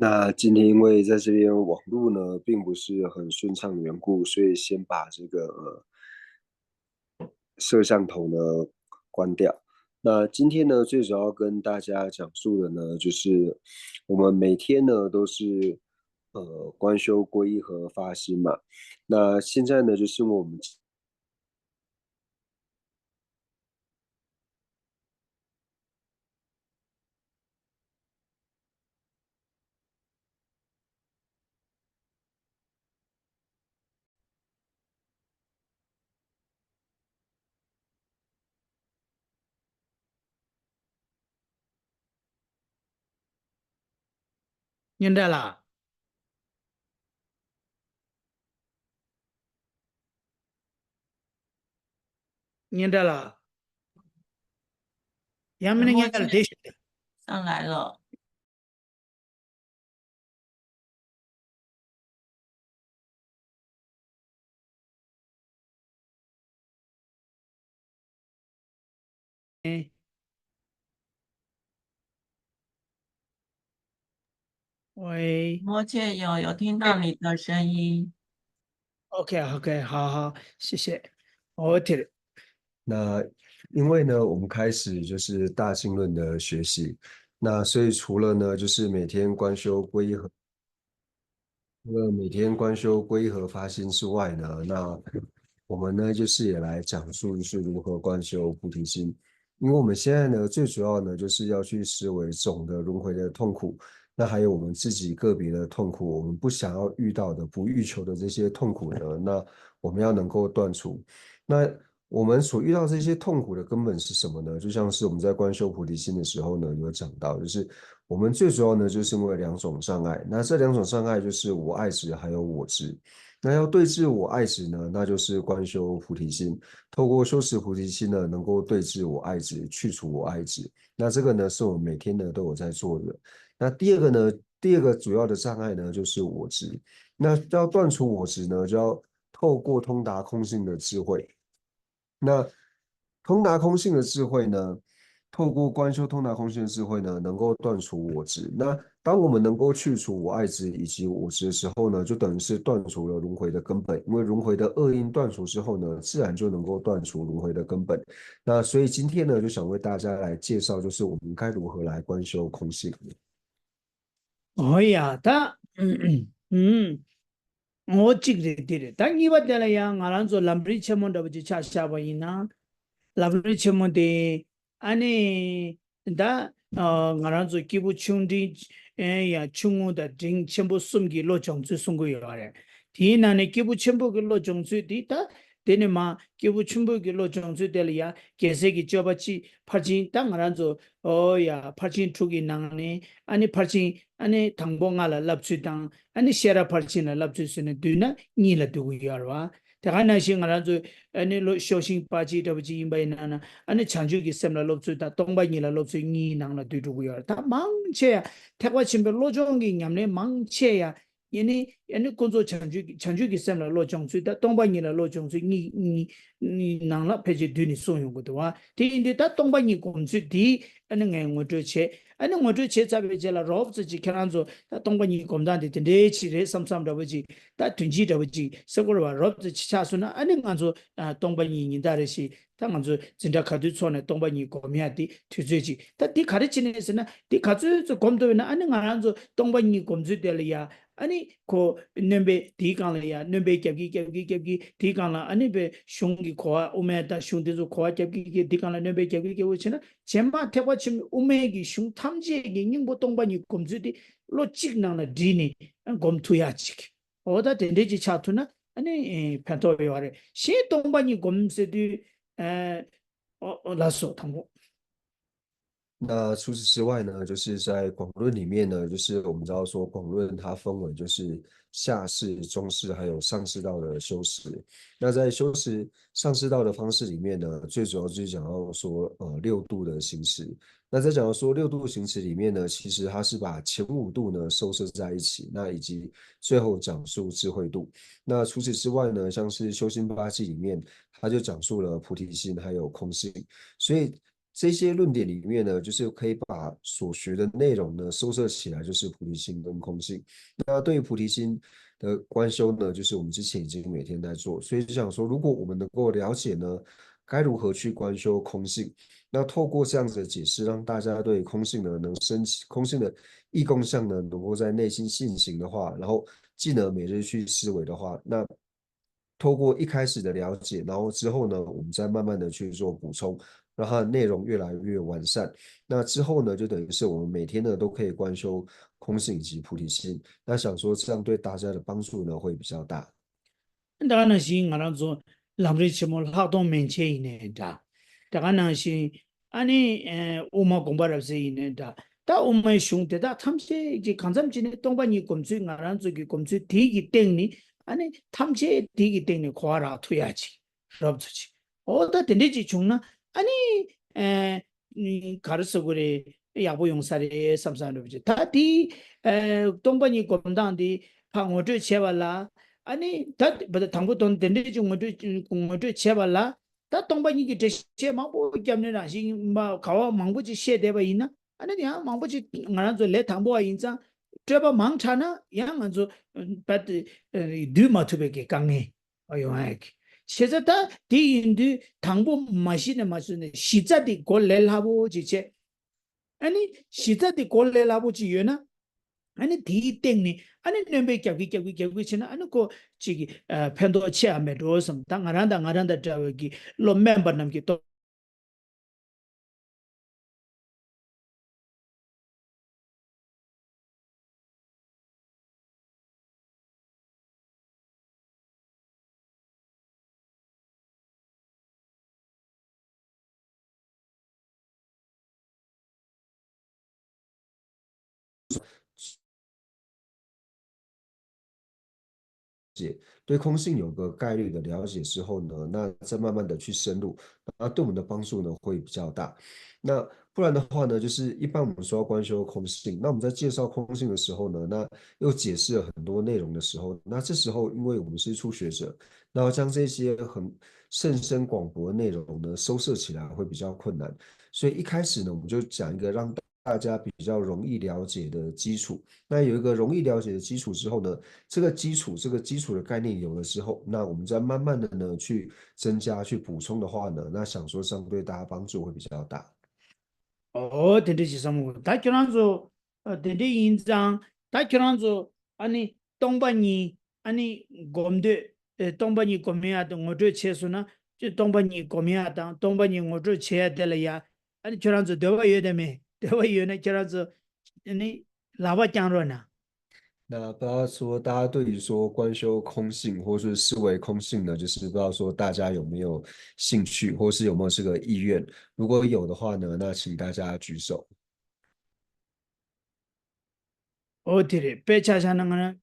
那今天因为在这边网络呢并不是很顺畅的缘故，所以先把这个呃摄像头呢关掉。那今天呢，最主要跟大家讲述的呢，就是我们每天呢都是呃观修皈依和发心嘛。那现在呢，就是因为我们 སྙན་གྲགས་ལགས། སྙན་གྲགས་ལགས། ཡང་མིན་ན་སྙན་གྲགས་ལགས་བསྡད་ཤོག་དེ། 上来了。 喂。我却有，有听到你的声音。 OK，OK，好，好，谢谢。我听。那因为呢，我们开始就是大经论的学习，那所以除了呢，就是每天观修皈依和，除了每天观修皈依和发心之外呢，那我们呢，就是也来讲述就是如何观修菩提心。因为我们现在呢，最主要呢，就是要去思维总的轮回的痛苦，那还有我们自己个别的痛苦，我们不想要遇到的、不欲求的这些痛苦呢，那我们要能够断除。那我们所遇到这些痛苦的根本是什么呢？就像是我们在观修菩提心的时候呢，有讲到，就是我们最主要呢，就是因为两种障碍。那这两种障碍就是我爱执还有我执。那要对治我爱执呢，那就是观修菩提心。透过修持菩提心呢，能够对治我爱执，去除我爱执。那这个呢，是我们每天呢都有在做的。那第二个呢，第二个主要的障碍呢，就是我执。那要断除我执呢，就要透过通达空性的智慧。那通达空性的智慧呢，透过观修通达空性的智慧呢，能够断除我执。那当我们能够去除我爱执以及我执的时候呢，就等于是断除了轮回的根本。因为轮回的恶因断除之后呢，自然就能够断除轮回的根本。那所以今天呢，就想为大家来介绍，就是我们该如何来观修空性。 ཨོ་ཡ་ད། ཨུམ། ཨོ་གཅིག་རེད་འདི་རེད། ད་གཉིས་པ་དེ་ལ་ཡང་ང་རང་ཚོ་ལམ་རིམ་ཆེན་མོ་འདྲ་པོ་ཅིག་ཆ་བཞག་པ་ཡིན་ན། ལམ་རིམ་ཆེན་མོ་དེ་ཨ་ནི་ད་ང་རང་ཚོ་སྐྱེས་བུ་ཆུང་འབྲིང་ཡང་ཆུང་ངུ་དང་འབྲིང་ཆེན་པོ་གསུམ་གྱི་བློ་སྦྱོང་ཚུལ་གསུང་གི་ཡོད་རེད། དེའི་ནང་ནས་སྐྱེས་བུ་ཆེན་པོ་གི་བློ་སྦྱོང་ཚུལ་དེ་ད། དེ་ནས་མ་སྐྱེས་བུ་ཆེན་པོ་གི་བློ་སྦྱོང་ཚུལ་དེ་ལ་ཡ་རྒྱལ་སྲས་ཀྱི་སྤྱོད་པ་སྤྱི་ཕར་ཕྱིན། ད་ང་རང་ཚོ་ཨོ་ཡ་ཕར་ཕྱིན་དྲུག་གི་ནང་ནས་ཨ་ནི་ཕར་ཕྱིན་ཨ་ནི་དང་པོ་ལྔ་ལ་བསླབ་ཚུལ་དང་། ཨ་ནི་ཤེས་རབ་ཕར་ཕྱིན་ལ་བསླབ་ཚུལ་ཟེར་ནས་བསྡུས་ན་གཉིས་ལ་བསྡུ་གི་ཡོད་རེད་བ། དེ་ག་ནང་བཞིན་ང་རང་ཚོ་ཨ་ནི་ལོ་ཤོག་ཤིང་པ་ཅིག་འདྲ་པོ་ཅིག་ཡིན་པ་ཡིན་ན་ན། ཨ་ནི་བྱང་ཆུབ་ཀྱི་སེམས་ལ་སློབ་ཚུལ་དང་སྟོང་པ་ཉིད་ལ་སློབ་ཚུལ་གཉིས་ནང་ལ་བསྡུས་འགྲོ་གི་ཡོད་རེད། ད་མང་ཆེ་ཡ་ཐེག་པ་ཆེན་པོའི་བློ་སྦྱོང་གི་ཉམས་ལེན་མང་ཆེ་ཡ། ཡིན་ནི་ཡིན་ནི་ཀུན་རྫོབ་བྱང་ཆུབ་ཀྱི་བྱང་ཆུབ་ཀྱི་སེམས་ལ་བློ་སྦྱོང་ཚུལ་དང་སྟོང་པ་ཉིད་ལ་བློ་སྦྱོང་ཚུལ་གཉིས་གཉིས་གཉིས་ནང་ལ་ཕལ་ཆེར་བསྡུས་ནས་གསུངས་ཡོང་གི་འདུག་བ། དེ་ཡིན་དུས་ད་སྟོང་པ་ཉིད་སྒོམ་ཚུལ་དེ་ཨ་ནི་ངས་ངོ་སྤྲོད་བྱས། ཨ་ནི་ངོ་སྤྲོད་བྱས་ཚར་བའི་རྗེས་ལ་རོབ་ཙམ་ཅིག་ཁྱེད་རང་ཚོ་ད་སྟོང་པ་ཉིད་སྒོམ་སྟངས་དེ་དེ་འདྲའི་ཅིག་རེད་བསམ་བསམ་འདྲ་བོ་ཅིག་ད་དོན་སྤྱི་འདྲ་བོ་ཅིག་སེ་གོལ་བ་རོབ་ཙམ་ཅིག་ཆགས་སོང་ན། ཨ་ནི་ང་ཚོ་ཨ་སྟོང་པ་ཉིད་ཉིན་ལྟར་རེ་ཞིག་ད་ང་ཚོ་འཛིན་གྲྭ་ག་དུས་ཚོགས་ནས་སྟོང་པ་ཉིད་སྒོམ་ཡ་དེ་དུས་ཚོད་ཅིག་ད་འདི་ག་རེ་བྱེད་ནས་ཟེར་ན། འདི་ག་ཚོད་ཚོད་སྒོམ་ཐུབ་ཡོད་ན། ཨ་ནི་ང་རང་ཚོ་སྟོང་པ་ཉིད་སྒོམ་ཚུལ་དེ་ལ་ཡ་ཨ་ནི་ཁོ་སྣོན་པའི་དེའི་སྒང་ལ་ཡ་སྣོན་པའི་རྒྱབ་ཀྱི་རྒྱབ་ཀྱི་རྒྱབ་ཀྱི་དེའི་སྒང་ལ་ཨ་ནི་པའི་གཞུང་གི་གོ་བ་དབུ་མའི་དང་གཞུང་དེ་ཚོ་གོ་བ་རྒྱབ་ཀྱི་རྒྱབ་དེའི་སྒང་ལ་སྣོན་པའི་རྒྱབ་ཀྱི་རྒྱབ་བྱས་ན། རྗེས་མ་ཐེག་པ་ཆེན་པོའི་དབུ་མའི་གི་གཞུང་ཐམས་ཅད་ཀྱི་སྙིང་པོ་སྟོང་པ་ཉིད་སྒོམ་ཚུལ་དེ་བློ་གཅིག་ནང་ལ་བསྒྲིལ་ནས་སྒོམ་ཐུབ་ཡ་ཅིག་འོ་ད་དེ་འདྲས་ཅིག་ཆགས་ཐུབ་ན་ཨ་ནི་ཕན་ཐོགས་ཡོད་རེད། གཞན་སྟོང་པ་ཉིད་སྒོམ་ཟེར་དུས། ཨ། ཨོ་ཨོ་ལགས་སོ། དང་པོ།那除此之外呢，就是在广论里面呢，就是我们知道说广论它分为就是下士、中士还有上士道的修持。那在修持上士道的方式里面呢，最主要就是讲到说呃六度的行持。那在讲到说六度行持里面呢，其实它是把前五度呢收摄在一起，那以及最后讲述智慧度。那除此之外呢，像是修心八记里面，它就讲述了菩提心还有空性。所以这些论点里面呢，就是可以把所学的内容呢收摄起来，就是菩提心跟空性。那对于菩提心的观修呢，就是我们之前已经每天在做，所以就想说，如果我们能够了解呢，该如何去观修空性，那透过这样子的解释，让大家对空性呢能升起空性的意共相呢，能够在内心现行的话，然后进而每日去思维的话，那透过一开始的了解，然后之后呢，我们再慢慢的去做补充，让它的内容越来越完善。那之后呢，就等于是我们每天呢都可以观修空性以及菩提心。那想说这样对大家的帮助呢会比较大。 ད་ག་ནང་བཞིན་ང་རང་ཚོ་ལམ་རིམ་ཆེན་མོ་ལྷག་མཐོང་མན་ཆད་ཡིན་ནའི་འདྲ། ད་ག་ནང་བཞིན་ཨ་ནི་ཨེ་དབུ་མ་དགོངས་པ་རབ་གསལ་ཡིན་ནའི་འདྲ། ད་དབུ་མའི་གཞུང་དེ་དག་ཐམས་ཅད་ཀྱི་གང་འཚམ་ཅིག་ནས་སྟོང་པ་ཉིད་སྒོམ་ཚུལ་ང་རང་ཚོ་གི་སྒོམ་ཚུལ་དེ་གི་སྟེང་ནས་ཨ་ནི་ཐམས་ཅད་དེ་གི་སྟེང་ནས་གོ་བ་རག་ཐུབ་ཡ་ཅིག་རབ་ཚོ་ཅིག་འོ་ད་དེ་འདྲས་ཅིག་བྱུང་ན་ཨ་ནི་ཨེ་ག་རེ་ཟེར་དགོས་རེད། ཡག་པོ་ཡོང་ས་རེད་བསམ་བསམ་འདྲ་པོ་ཅིག་ད་དེ་ཨེ་སྟོང་པ་ཉིད་སྒོམ་སྟངས་དེ་ཕར་ངོ་སྤྲོད་བྱས་པ་ལ། ཨ་ནི་ད་བ་ད་དང་པོ་དོན་དེ་འདྲས་ཅིག་ངོ་སྤྲོད་ངོ་སྤྲོད་བྱས་པ་ལ། ད་སྟོང་པ་ཉིད་ཀྱི་འགྲེལ་བཤད་མང་པོ་བརྒྱབ་ནས་རང་བཞིན་མ་ག་བ་མང་པོ་ཅིག་བཤད་བསྡད་པ་ཡིན་ན། ཨ་ནི་ཡང་མང་པོ་ཅིག་ང་རང་ཚོ་ལས་དང་པོ་བ་ཡིན་ཙང་སྤྲོས་པ་མང་དྲགས་ན་ཡང་ང་ཚོ་བ་ད་བསྡུ་མ་ཐུབ་པའི་གི་དཀའ་ངལ་ཡོང་ཡ་གི། བྱས་ཙང་ད་དེ་ཡིན་དུས་དང་པོ་མ་གཞི་ནས་མ་བཟོས་ནས་གཞི་རྩ་དེ་གོ་ལས་སླ་པོ་ཅིག་བྱས། ཨ་ནི་གཞི་རྩ་དེ་གོ་ལས་སླ་པོ་ཅིག་ཡོད་ན། ཨ་ནི་དེའི་སྟེང་ནས་ཨ་ནི་སྣོན་པའི་རྒྱབ་ཀྱི་རྒྱབ་ཀྱི་རྒྱབ་ཀྱི་བྱས་ན་ཨ་ནི་ཁོ་ཅིག་གི་ཕན་ཐོགས་ཆེ་ཨ་མེད་འགྲོ་བསམ། ད་ང་རང་དང་ང་རང་དང་འདྲ་བའི་གི་བློ་དམན་པ་རྣམས་ཀྱིས་རྟོགས།解，对空性有个概率的了解之后呢，那再慢慢的去深入，那对我们的帮助呢会比较大。那不然的话呢，就是一般我们说要观修空性，那我们在介绍空性的时候呢，那又解释了很多内容的时候，那这时候因为我们是初学者，那要将这些很甚深广博的内容呢收摄起来会比较困难，所以一开始呢，我们就讲一个让大家比较容易了解的基础。那有一个容易了解的基础之后呢，这个基础这个基础的概念有了之后，那我们再慢慢的呢去增加去补充的话呢，那想说这样对大家帮助会比较大。 ཨོ་དེ་འདྲ་ཞིག་བསམ་འོང་། ད་ཁྱོད་རང་ཚོ་ཨ་དེ་འདྲ་ཡིན་ཙང་ད་ཁྱོད་རང་ཚོ་ཨ་ནི་སྟོང་པ་ཉིད་ཨ་ནི་སྒོམ་འདོད་ཨེ་སྟོང་པ་ཉིད་སྒོམ་ཡ་དེ་ངོ་སྤྲོད་བྱས་སོང་ན་ཅི་སྟོང་པ་ཉིད་སྒོམ་ཡ་དང་སྟོང་པ་ཉིད་ངོ་སྤྲོད་བྱེད་ཡ་དེ་ལ་ཡ་ཨ་ནི་ཁྱོད་རང་ཚོ་འདོད་པ་ཡོད་དམ་མེད། འདོད་པ་ཡོད་ན་ཁྱོད་རང་ཚོ་ཨ་ནི་ལག་པ་བརྐྱང་རོགས་གནང་། 那不知道说大家对于说观修空性或是思维空性呢，就是不知道说大家有没有兴趣，或是有没有这个意愿？如果有的话呢，那请大家举手。 ཨོ་དེ་རེད། དཔེ་ཆ་བཞག་ན་ང་རང་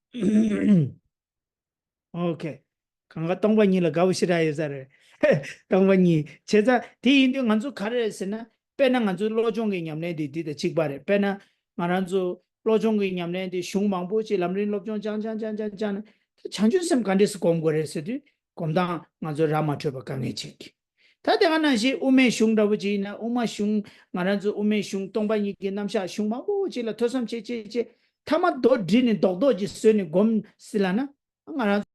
ཨོ་ཁེ། གང་ག་སྟོང་པ་ཉིད་ལ་དགའ་བོ་ཞེ་དྲག་ཡོད་ས་རེད། སྟོང་པ་ཉིད་བྱས་ཙང་དེ་ཡིན་དུས་ང་ཚོ་ག་རེ་རེད་ཟེར་ན། དཔེར་ན་ང་ཚོའི་བློ་སྦྱོང་གི་ཉམས་ལེན་དེ་འདི་དང་གཅིག་པ་རེད། དཔེར་ན་ང་རང་ཚོ་ བློ་སྦྱོང་གི་ཉམས་ལེན་དེ་གཞུང་མང་པོ་ཅིག་ལམ་རིམ་སློབ་སྦྱོང་སྦྱང་སྦྱང་སྦྱང་སྦྱང་སྦྱང་ནས་ད་བྱང་ཆུབ་སེམས་ག་འདྲས་སེ་སྒོམ་དགོས་རེད་ཟེར་དུས་སྒོམ་སྟངས་ང་ཚོ་ར་མ་འཕྲོད་པ་དཀའ་ངལ་ཅིག་ད་དེ་ག་ནང་བཞིན་དབུ་མའི་གཞུང་འདྲ་པོ་ཅིག་ཡིན་ན་དབུ་མ་གཞུང་ང་རང་ཚོ་དབུ་མའི་གཞུང་སྟོང་པ་ཉིད་ཀྱི་རྣམ་གཞག་གཞུང་མང་པོ་ཅིག་ལ་ཐོས་བསམ་བྱེད་བྱེད་བྱེད་མཐའ་མ་མདོར་བསྡུས་ནས་རྡོག་རྡོག་ཅིག་བཟོས་ནས་སྒོམ་སྲིད་ལ་ན་ང་རང་ཚོ།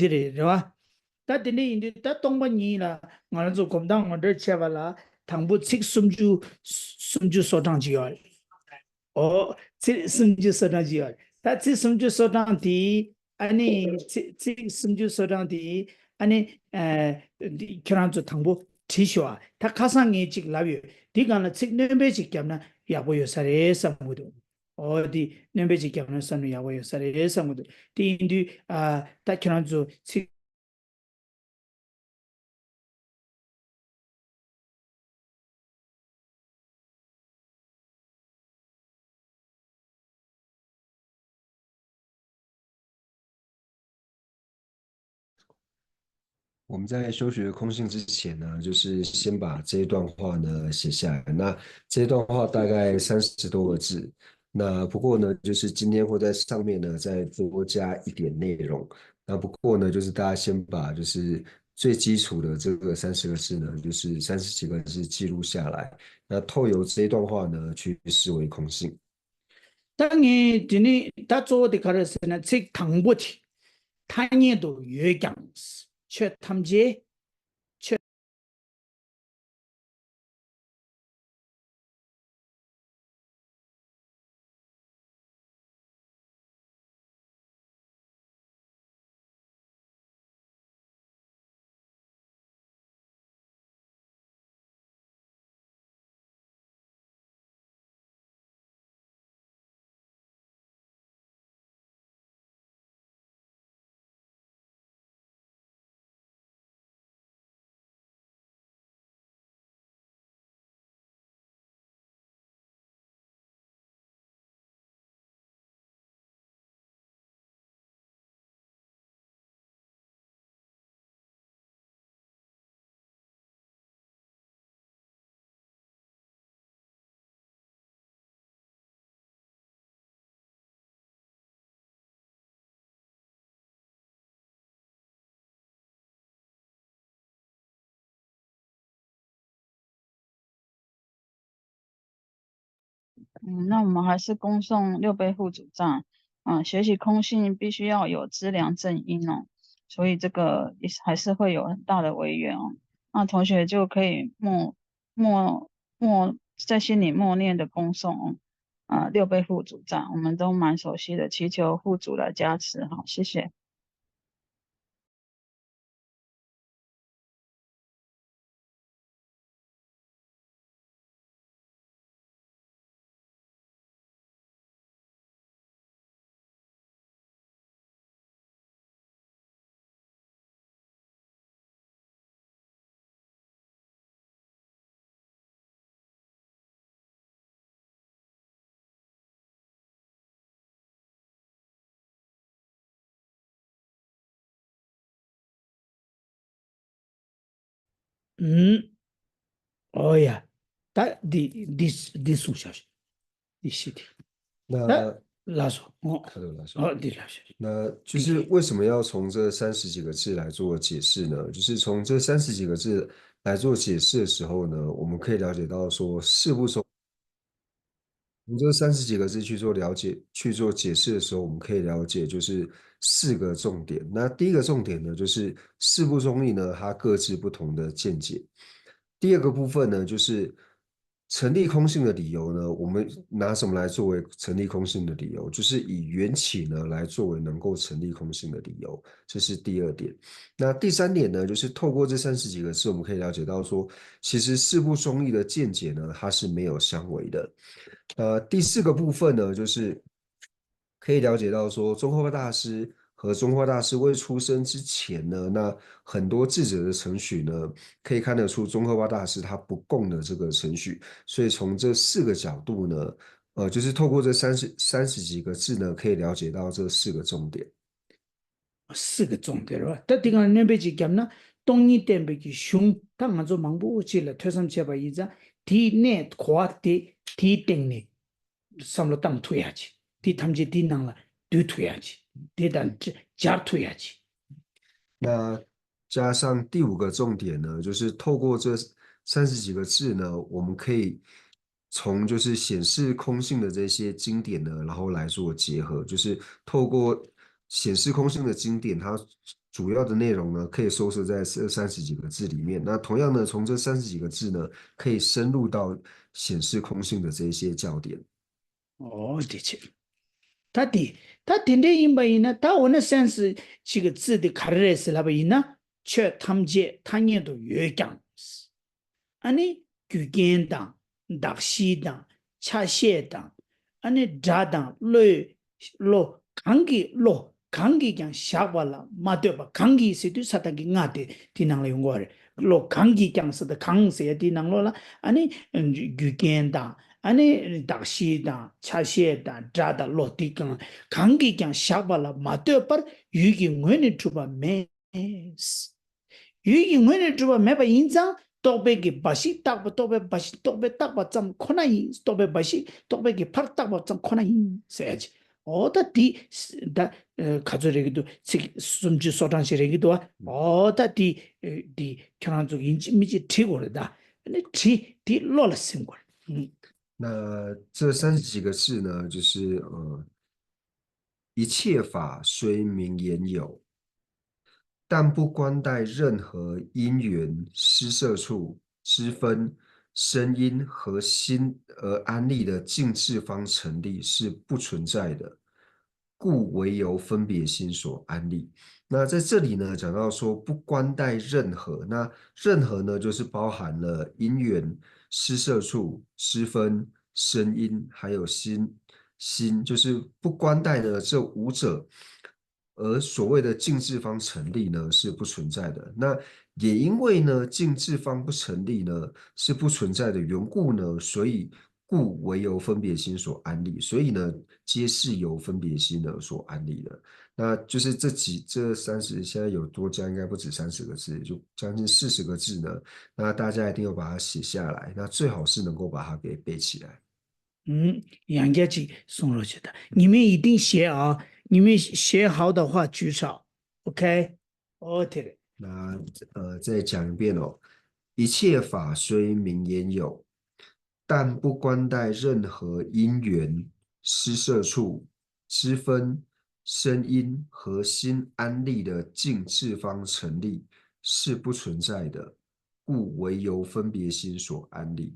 འདི་རེད་རེད་བ། ད་དེ་འདྲ་ཡིན་དུས་ད་སྟོང་པ་ཉིད་ལ་ང་རང་ཚོ་སྒོམ་སྟངས་ངོ་སྤྲོད་བྱས་པ་ལ་དང་པོ་ཚིག་སུམ་ཅུ་སུམ་ཅུ་སོ་གྲངས་ཅིག་ཡོད་རེད། ཨོ། ཚིག་སུམ་ཅུ་སོ་གྲངས་ཅིག་ཡོད་རེད། ད་ཚིག་སུམ་ཅུ་སོ་གྲངས་དེ་ཨ་ནི་ཚིག་ཚིག་སུམ་ཅུ་སོ་གྲངས་དེ་ཨ་ནི་ཨ་འདི་ཁྱེད་རང་ཚོ་དང་པོ་བྲིས་ཤོག་ཨ། ད་ཁ་སང་ངས་ཅིག་ལབ་ཡོད། འདི་སྒང་ལ་ཚིག་སྣོན་པ་ཅིག་བརྒྱབ་ན་ཡག་པོ་ཡོད་ས་རེད་བསམ་གྱི་འདུག་ཨོ་དེ་སྣོན་པ་ཅིག་བརྒྱབ་ན་བསམ་ན་ཡག་པོ་ཡོད་ས་རེད་བསམ་གྱི་འདུག་དེ་ཡིན་དུས་ཨ་ད་ཁྱེད་རང་ཚོ་ཚིག我们在修学空性之前呢，就是先把这一段话呢写下来。那这一段话大概三十多个字。那不过呢，就是今天会在上面呢再多加一点内容。那不过呢，就是大家先把就是最基础的这个三十个字呢，就是三十几个字记录下来。那透由这一段话呢，去思维空性。 ད་ངས་དེ་ནི་ད་གཙོ་བོ་དེ་ག་རེ་ཟེར་ན་ཚིག་དང་པོ་དེ་ཐ་སྙད་དུ་ཡོད་ཀྱང་ཆོས་ཐམས་ཅད་ཆོས།嗯，那我们还是恭送六倍护主赞。嗯，学习空性必须要有资粮正因哦，所以这个也是还是会有很大的违缘哦。那同学就可以默默默在心里默念的恭送哦，啊，六倍护主赞，我们都蛮熟悉的，祈求护主来加持哈，谢谢。 ཨུམ། ཨོ་ཡ། ད་འདི་འདི་འདི་གསུངས་བཞག་འདི་ཤི་དེ། ད་那ལགས་སོ། ཨོ།他的老师，ཨོ་འདི་ལགས་སོ།那就是为什么要从这三十几个字来做解释呢？就是从这三十几个字来做解释的时候呢，我们可以了解到说，是不是从这三十几个字去做了解、去做解释的时候，我们可以了解就是四个重点。那第一个重点呢，就是四部中义呢，它各自不同的见解。第二个部分呢，就是成立空性的理由呢，我们拿什么来作为成立空性的理由？就是以缘起呢来作为能够成立空性的理由，这是第二点。那第三点呢，就是透过这三十几个字，我们可以了解到说，其实四部宗义的见解呢，它是没有相违的。呃，第四个部分呢，就是可以了解到说，宗喀巴大师和宗喀巴大师未出生之前呢，那很多智者的程许呢，可以看得出宗喀巴大师他不共的这个程许。所以从这四个角度呢，呃，就是透过这三十三十几个字呢，可以了解到这四个重点。四个重点རེད་བ། ད་དེ་གང་སྣོན་པ་ཅིག་བརྒྱབ་ན། སྟོང་ཉིད་བསྟན་པའི་གི་གཞུང་ད་ང་ཚོ་མང་པོ་ཅིག་ལ་ཐོས་བསམ་བྱས་པ་ཡིན་ཙང་། དེའི་གནད་གོ་བ་དེ་དེའི་སྟེང་ནས་བསམ་བློ་བཏང་ཐུབ་ཡ་ཅིག་དེ་ཐམས་ཅད་དེའི་ནང་ལ་འདུས་ཐུབ་ཡ་ཅིག་དེ་དང་སྦྱར་ཐུབ་ཡ་ཅིག 那加上第五个重点呢，就是透过这三十几个字呢，我们可以从就是显示空性的这些经典呢，然后来做结合，就是透过显示空性的经典，它主要的内容呢，可以收摄在这三十几个字里面。那同样呢，从这三十几个字呢，可以深入到显示空性的这些教典。 ཨོ་དེ་ཆེ། ད་དེ་ད་དེ་འདྲ་ཡིན་པ་ཡིན་ན། ད་འོ་ན་སན་སི་ཅིག་གི་རྩི་དེ་ག་རེ་རེད་ཟེར་ལབ་པ་ཡིན་ན། ཆོས་ཐམས་ཅད་ཐ་སྙད་དུ་ཡོད་ཀྱང་། ཨ་ནི་རྒྱུ་རྐྱེན་དང་། གདགས་གཞི་དང་། ཆ་ཤས་དང་། ཨ་ནི་སྒྲ་དང་བློའི་བློ་གང་གིས་བློ་གང་གིས་ཀྱང་བཞག་པ་ལ་མ་ལྟོས་པ། གང་གིས་ཟེར་དུས་ས་དང་གི་ང་དེ་དེ་ནང་ལ་ཡོང་གི་རེད། བློ་གང་གིས་ཀྱང་ཟེར་ད་གང་ཟེར་ཡ་དེའི་ནང་ལོགས་ལ། ཨ་ནི་རྒྱུ་རྐྱེན་དང་། ཨ་ནི་གདགས་གཞི་དང་། ཆ་ཤས་དང་། སྒྲ་དང་བློ་དེ་གང་གང་གིས་ཀྱང་བཞག་པ་ལ་མ་ལྟོས་པར་ཡུལ་གྱི་ངོས་ནས་གྲུབ་པ་མེད། ཡུལ་གྱི་ངོས་ནས་གྲུབ་པ་མེད་པ་ཡིན་ཙང་། རྟོག་པའི་གི་འབའ་ཞིག་བཏགས་པ། རྟོག་པའི་འབའ་ཞིག་རྟོག་པས་བཏགས་པ་ཙམ་ཁོ་ན་ཡིན། རྟོག་པའི་འབའ་ཞིག་རྟོག་པའི་གི་ཕར་བཏགས་པ་ཙམ་ཁོ་ན་ཡིན་ཟེར་ཡ་ཅིག་ཨོ་ད་དེ་ད་ག་ཚོད་རེད་གི་འདུག་ཚིག་སུམ་ཅུ་སོ་གྲངས་ཤིག་རེད་གི་འདུག་བ། ཨོ་ད་དེ་དེ་ཁྱོད་རང་ཚོ་ཡིན་གཅིག་མིན་གཅིག་བྲིས་དགོས་རེད། ད་ཨ་ནི་བྲིས་དེ་བློ་ལ་སིམ་དགོས་རེད། 那这三十几个字呢，就是呃，一切法虽名言有，但不关待任何因缘、施设处、支分、声音和心而安立的境制方成立，是不存在的。故唯由分别心所安立。那在这里呢，讲到说不关待任何，那任何呢，就是包含了因缘、施设处、支分、声音，还有心，心就是不关待呢这五者，而所谓的境制方成立呢是不存在的。那也因为呢境制方不成立呢是不存在的缘故呢，所以故唯由分别心所安立。所以呢，皆是由分别心呢所安立的。那就是这几这三十，现在有多加，应该不止三十个字，就将近四十个字呢。那大家一定要把它写下来，那最好是能够把它给背起来。 ཡང་བསྐྱར་ཅིག་གསུང་རོགས་བྱེད་དང་། ཉི་མས་ཡིད་བརྟན་བཞེས་ཨ། ཉི་མས་བཞེས་ཧའོ་ད་ཧྭ་ཅུས་ཧྲའོ། ཨོ་ཁེ། ཨོ་དེ་རེད། 那呃，再讲一遍哦。一切法虽名言有，但不关待任何因缘、施设处、支分、声音和心安立的境制方成立，是不存在的，故唯由分别心所安立。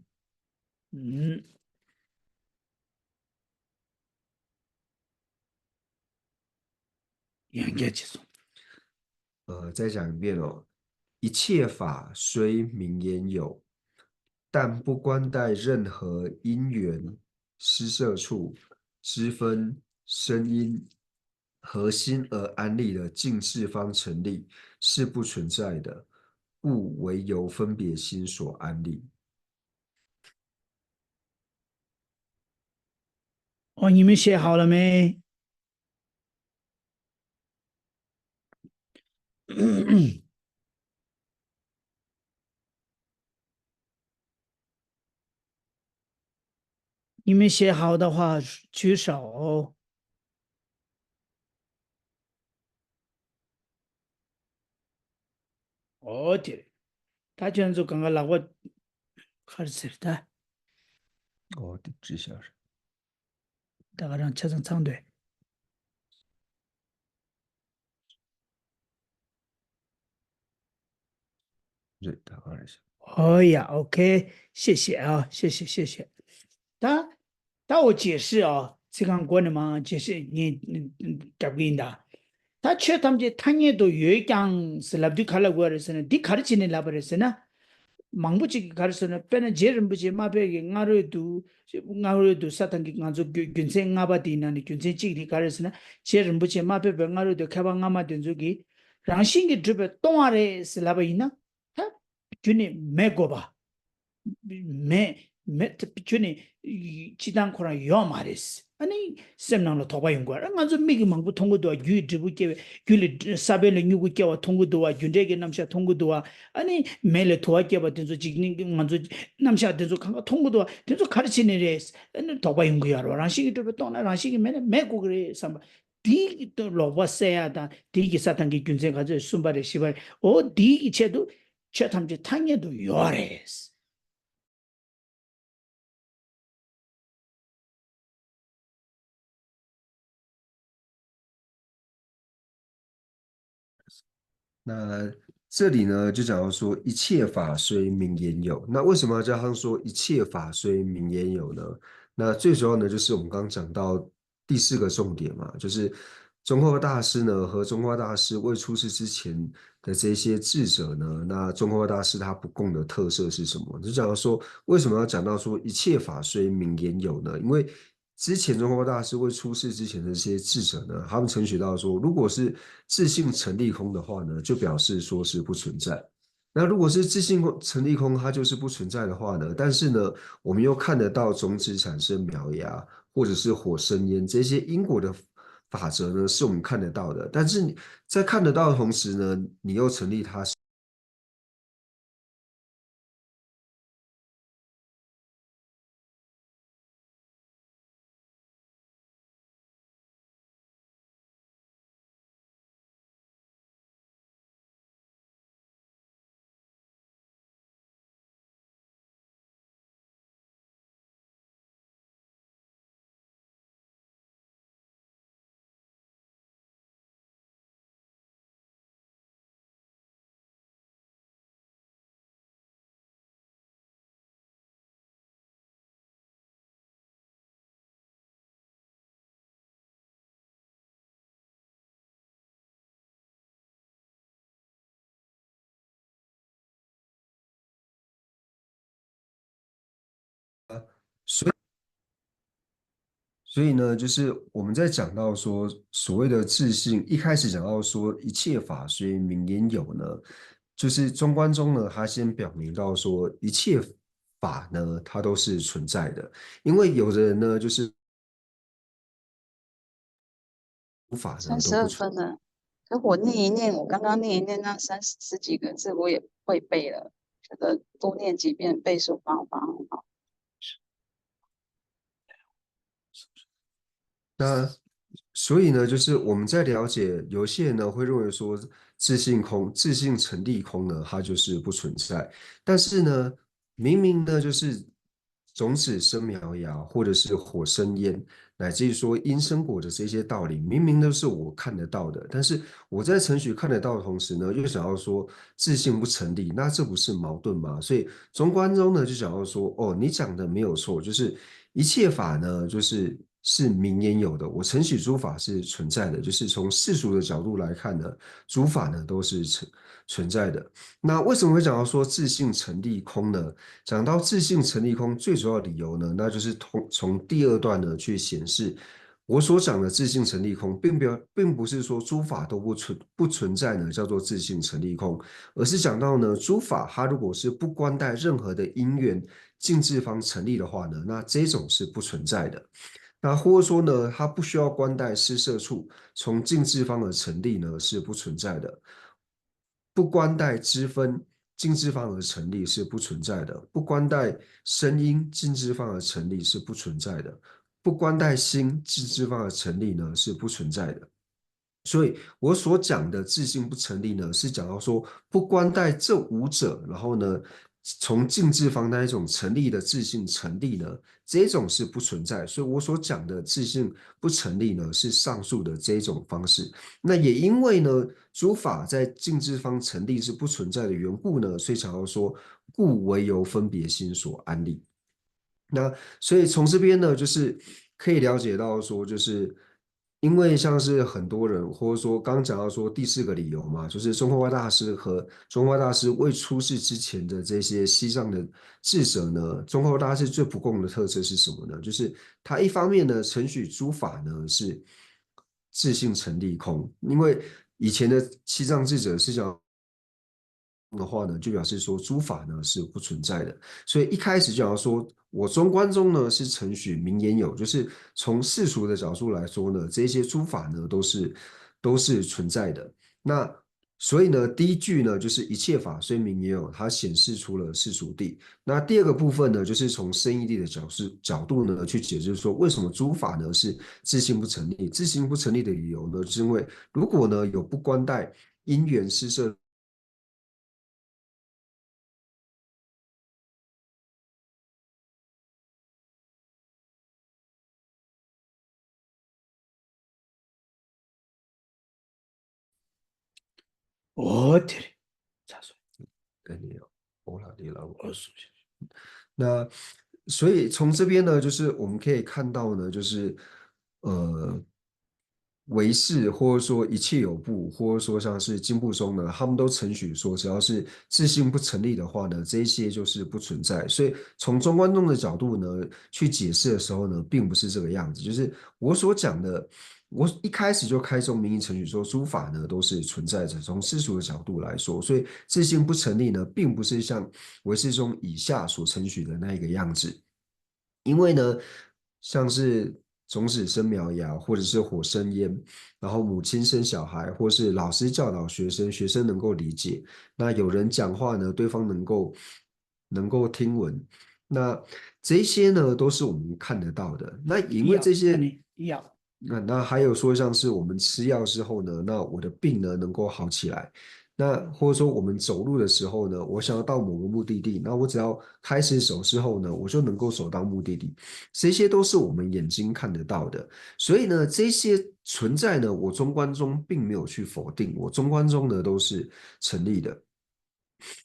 ཡང་བསྐྱར་ཅིག་གསུང་། 呃，再讲一遍哦。一切法虽名言有，但不关待任何因缘、施设处、支分、声音和心而安立的境制方成立，是不存在的，故唯由分别心所安立。 ཨོ་ཉི་མས་བཞེས་ཧའོ་ལ་མེ། ཉི་མས་བཞེས་ཧའོ་ད་ཧྭ་ཅུས་ཧྲའོ། ཨོ་དེ་རེད། ད་ཁྱོད་ཚོ་གང་ག་ལག་པ་ག་རེ་ཟེར་ད། ཨོ་དེ་ཅི་ཤར། ད་ག་རང་ཆ་ཚང་ཚང་འདོད། རེད་ད་ག་རེ་ཟེར། 哦呀，OK，谢谢啊，谢谢谢谢。他他我解释啊，这刚过了嘛，解释你嗯嗯讲不应的。他却他们这他念都有讲是拉不对卡拉过来是呢，你卡的今天拉不来是呢，忙不及卡的是呢，变成杰人不及马背给俺瑞都俺瑞都撒旦给俺做军军政俺把地那里军政经历卡的是呢，杰人不及马背被俺瑞都开发俺妈等做给，让心给准备动啊嘞是拉不赢呢。 ད་རྒྱུ་ནི་མེད་དགོས་པ། མེད་མེད་རྒྱུ་ནི་སྤྱི་བཏང་ཁོ་རང་ཡོད་མ་རེད། ཨ་ནི་སེམས་ནང་ལ་དོགས་པ་ཡོང་དགོས། ཨ་ང་ཚོ་མིག་གིས་མང་པོ་མཐོང་གི་འདུག་བ། རྒྱུ་ཡི་འབྲས་བུ་སྐྱེ་བའི་རྒྱུ་ལས་ས་བོན་ལས་མྱུ་གུ་སྐྱེ་བ་མཐོང་གི་འདུག་བ། རྒྱུ་འབྲས་ཀྱི་རྣམ་གཞག་མཐོང་གི་འདུག་བ། ཨ་ནི་མེ་ལས་དུ་བ་སྐྱེ་བ་དེ་ཚོ་འཇིག་རྟེན་གྱི་ང་ཚོ་རྣམ་གཞག་དེ་ཚོ་གང་ག་མཐོང་གི་འདུག་བ། དེ་ཚོ་ག་རེ་བྱས་ནས་རེད། ཨ་ནི་དོགས་པ་ཡོང་གི་ཡོད་རེད་བ། རང་བཞིན་གྱིས་གྲུབ་པའི་སྟོང་ན་རང་བཞིན་གྱིས་མེད་ན་མེད་དགོས་ཀྱི་རེད་བསམ་པ། དེའི་ལོག་པ་སེལ་ཡ་དང་དེའི་གི་ས་དང་གི་རྒྱུ་མཚན་ག་ཚོད་གསུམ་པ་རེད། བཞི་པ་རེད། འོ་དེའི་གི་ཆེད་དུ་ཆོས་ཐམས་ཅད་ཐ་སྙད་དུ་ཡོད་རེད། 那这里呢，就讲到说一切法虽名言有。那为什么要叫他说一切法虽名言有呢？那最主要呢，就是我们刚刚讲到第四个重点嘛，就是宗喀巴大师呢和宗喀巴大师未出世之前的这些智者呢，那宗喀巴大师他不共的特色是什么？就讲到说，为什么要讲到说一切法虽名言有呢？因为之前宗喀巴大师未出世之前的这些智者呢，他们曾学到说，如果是自性成立空的话呢，就表示说是不存在。那如果是自性空成立空，它就是不存在的话呢，但是呢，我们又看得到种子产生苗芽，或者是火生烟，这些因果的法则呢，是我们看得到的。但是你在看得到的同时呢，你又成立它是 所以，所以呢，就是我们在讲到说所谓的自性，一开始讲到说一切法虽名言有呢，就是中观中呢，他先表明到说一切法呢，它都是存在的，因为有的人呢，就是无法呢都不存。三十二分了，可我念一念，我刚刚念一念那三十几个字，我也会背了，觉得多念几遍倍数方法很好。那所以呢，就是我们在了解，有些人呢会认为说自性空，自性成立空呢，它就是不存在。但是呢，明明呢就是种子生苗芽，或者是火生烟，乃至于说因生果的这些道理，明明都是我看得到的，但是我在程序看得到的同时呢，又想要说自性不成立，那这不是矛盾吗？所以中观中呢就想要说，哦，你讲的没有错，就是一切法呢，就是是名言有的，我承许诸法是存在的，就是从世俗的角度来看呢，诸法呢都是存存在的。那为什么会讲到说自性成立空呢？讲到自性成立空，最主要的理由呢，那就是从从第二段呢去显示，我所讲的自性成立空，并不并不是说诸法都不存不存在呢，叫做自性成立空，而是讲到呢，诸法它如果是不关待任何的因缘，尽自方成立的话呢，那这种是不存在的。那或者说呢，它不需要关待施设处，从尽自方而成立呢，是不存在的。不关待支分，尽自方而成立是不存在的；不关待声音，尽自方而成立是不存在的；不关待心，尽自方而成立呢，是不存在的。所以我所讲的自性不成立呢，是讲到说不关待这五者，然后呢，从净智方那一种成立的自性成立呢，这种是不存在。所以我所讲的自性不成立呢，是上述的这一种方式。那也因为呢，诸法在净智方成立是不存在的缘故呢，所以才要说，故唯由分别心所安立。那所以从这边呢，就是可以了解到说，就是因为像是很多人，或者说刚讲到说第四个理由嘛，就是宗喀巴大师和宗喀巴大师未出世之前的这些西藏的智者呢，宗喀巴大师最不共的特色是什么呢？就是他一方面呢，承许诸法呢是自性成立空，因为以前的西藏智者是讲的话呢，就表示说诸法呢是不存在的。所以一开始就要说，我中观中呢是承许名言有，就是从世俗的角度来说呢，这些诸法呢都是都是存在的。那所以呢，第一句呢就是一切法虽名言有，它显示出了世俗谛。那第二个部分呢，就是从圣义谛的角度角度呢去解释说，为什么诸法呢是自性不成立？自性不成立的理由呢，就是因为如果呢有不观待因缘施设哦，对了，咋说？跟你有欧拉迪拉我。我说一下。那所以从这边呢，就是我们可以看到呢，就是呃，唯识或者说一切有部，或者说像是经部宗呢，他们都承许说，只要是自性不成立的话呢，这一些就是不存在。所以从中观宗的角度呢去解释的时候呢，并不是这个样子。就是我所讲的，我一开始就开宗明义承许说，诸法呢都是存在着。从世俗的角度来说，所以自性不成立呢，并不是像唯识宗以下所承许的那一个样子。因为呢，像是种子生苗芽，或者是火生烟，然后母亲生小孩，或是老师教导学生，学生能够理解。那有人讲话呢，对方能够能够听闻。那这些呢，都是我们看得到的。那因为这些，要要那那还有说，像是我们吃药之后呢，那我的病呢能够好起来。那或者说我们走路的时候呢，我想要到某个目的地，那我只要开始走之后呢，我就能够走到目的地。这些都是我们眼睛看得到的。所以呢，这些存在呢，我中观宗并没有去否定，我中观宗呢都是成立的。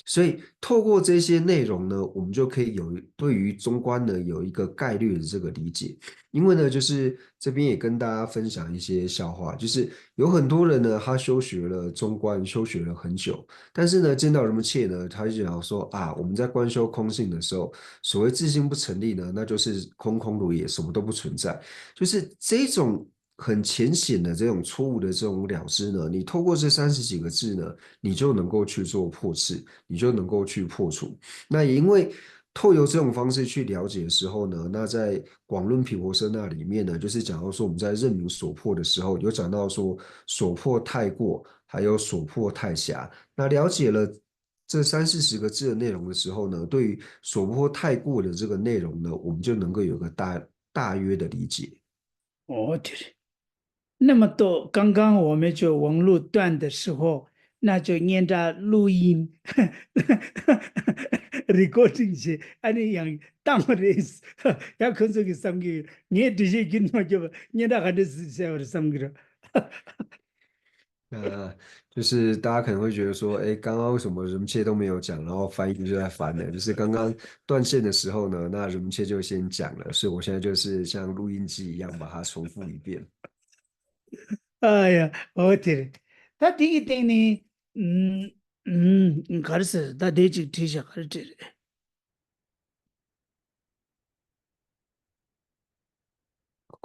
所以透过这些内容呢，我们就可以有对于中观呢有一个概略的这个理解。因为呢，就是这边也跟大家分享一些笑话，就是有很多人呢，他修学了中观，修学了很久，但是呢，见到仁波切呢，他就想说啊，我们在观修空性的时候，所谓自性不成立呢，那就是空空如也，什么都不存在，就是这种。很浅显的这种错误的这种了知呢，你透过这三十几个字呢，你就能够去做破斥，你就能够去破除。那也因为透由这种方式去了解的时候呢，那在广论毗婆舍那里面呢，就是讲到说我们在认明所破的时候，有讲到说所破太过，还有所破太狭。那了解了这三四十个字的内容的时候呢，对于所破太过的这个内容呢，我们就能够有个大大约的理解。哦，对了。那么到刚刚我们就网络断的时候，那就念着录音recording 去，ཨ་ནི་ཡང་བཏང་བ་རེད། ཡང་ཁོ་ཚོ་གི་བསམ་གི་ངས་འགྲེལ་བཤད་རྒྱུན་མ་སྐྱོབ་པ་སྙན་གྲགས་ག་འདྲ་ཟེར་བ་རེད་བསམ་གི་རེད།呃，就是大家可能会觉得说，哎，刚刚为什么仁波切都没有讲，然后翻译就在翻呢？就是刚刚断线的时候呢，那仁波切就先讲了，所以我现在就是像录音机一样把它重复一遍。哎呀，我天，他第一点呢，嗯嗯，可是他第一句提下可是这。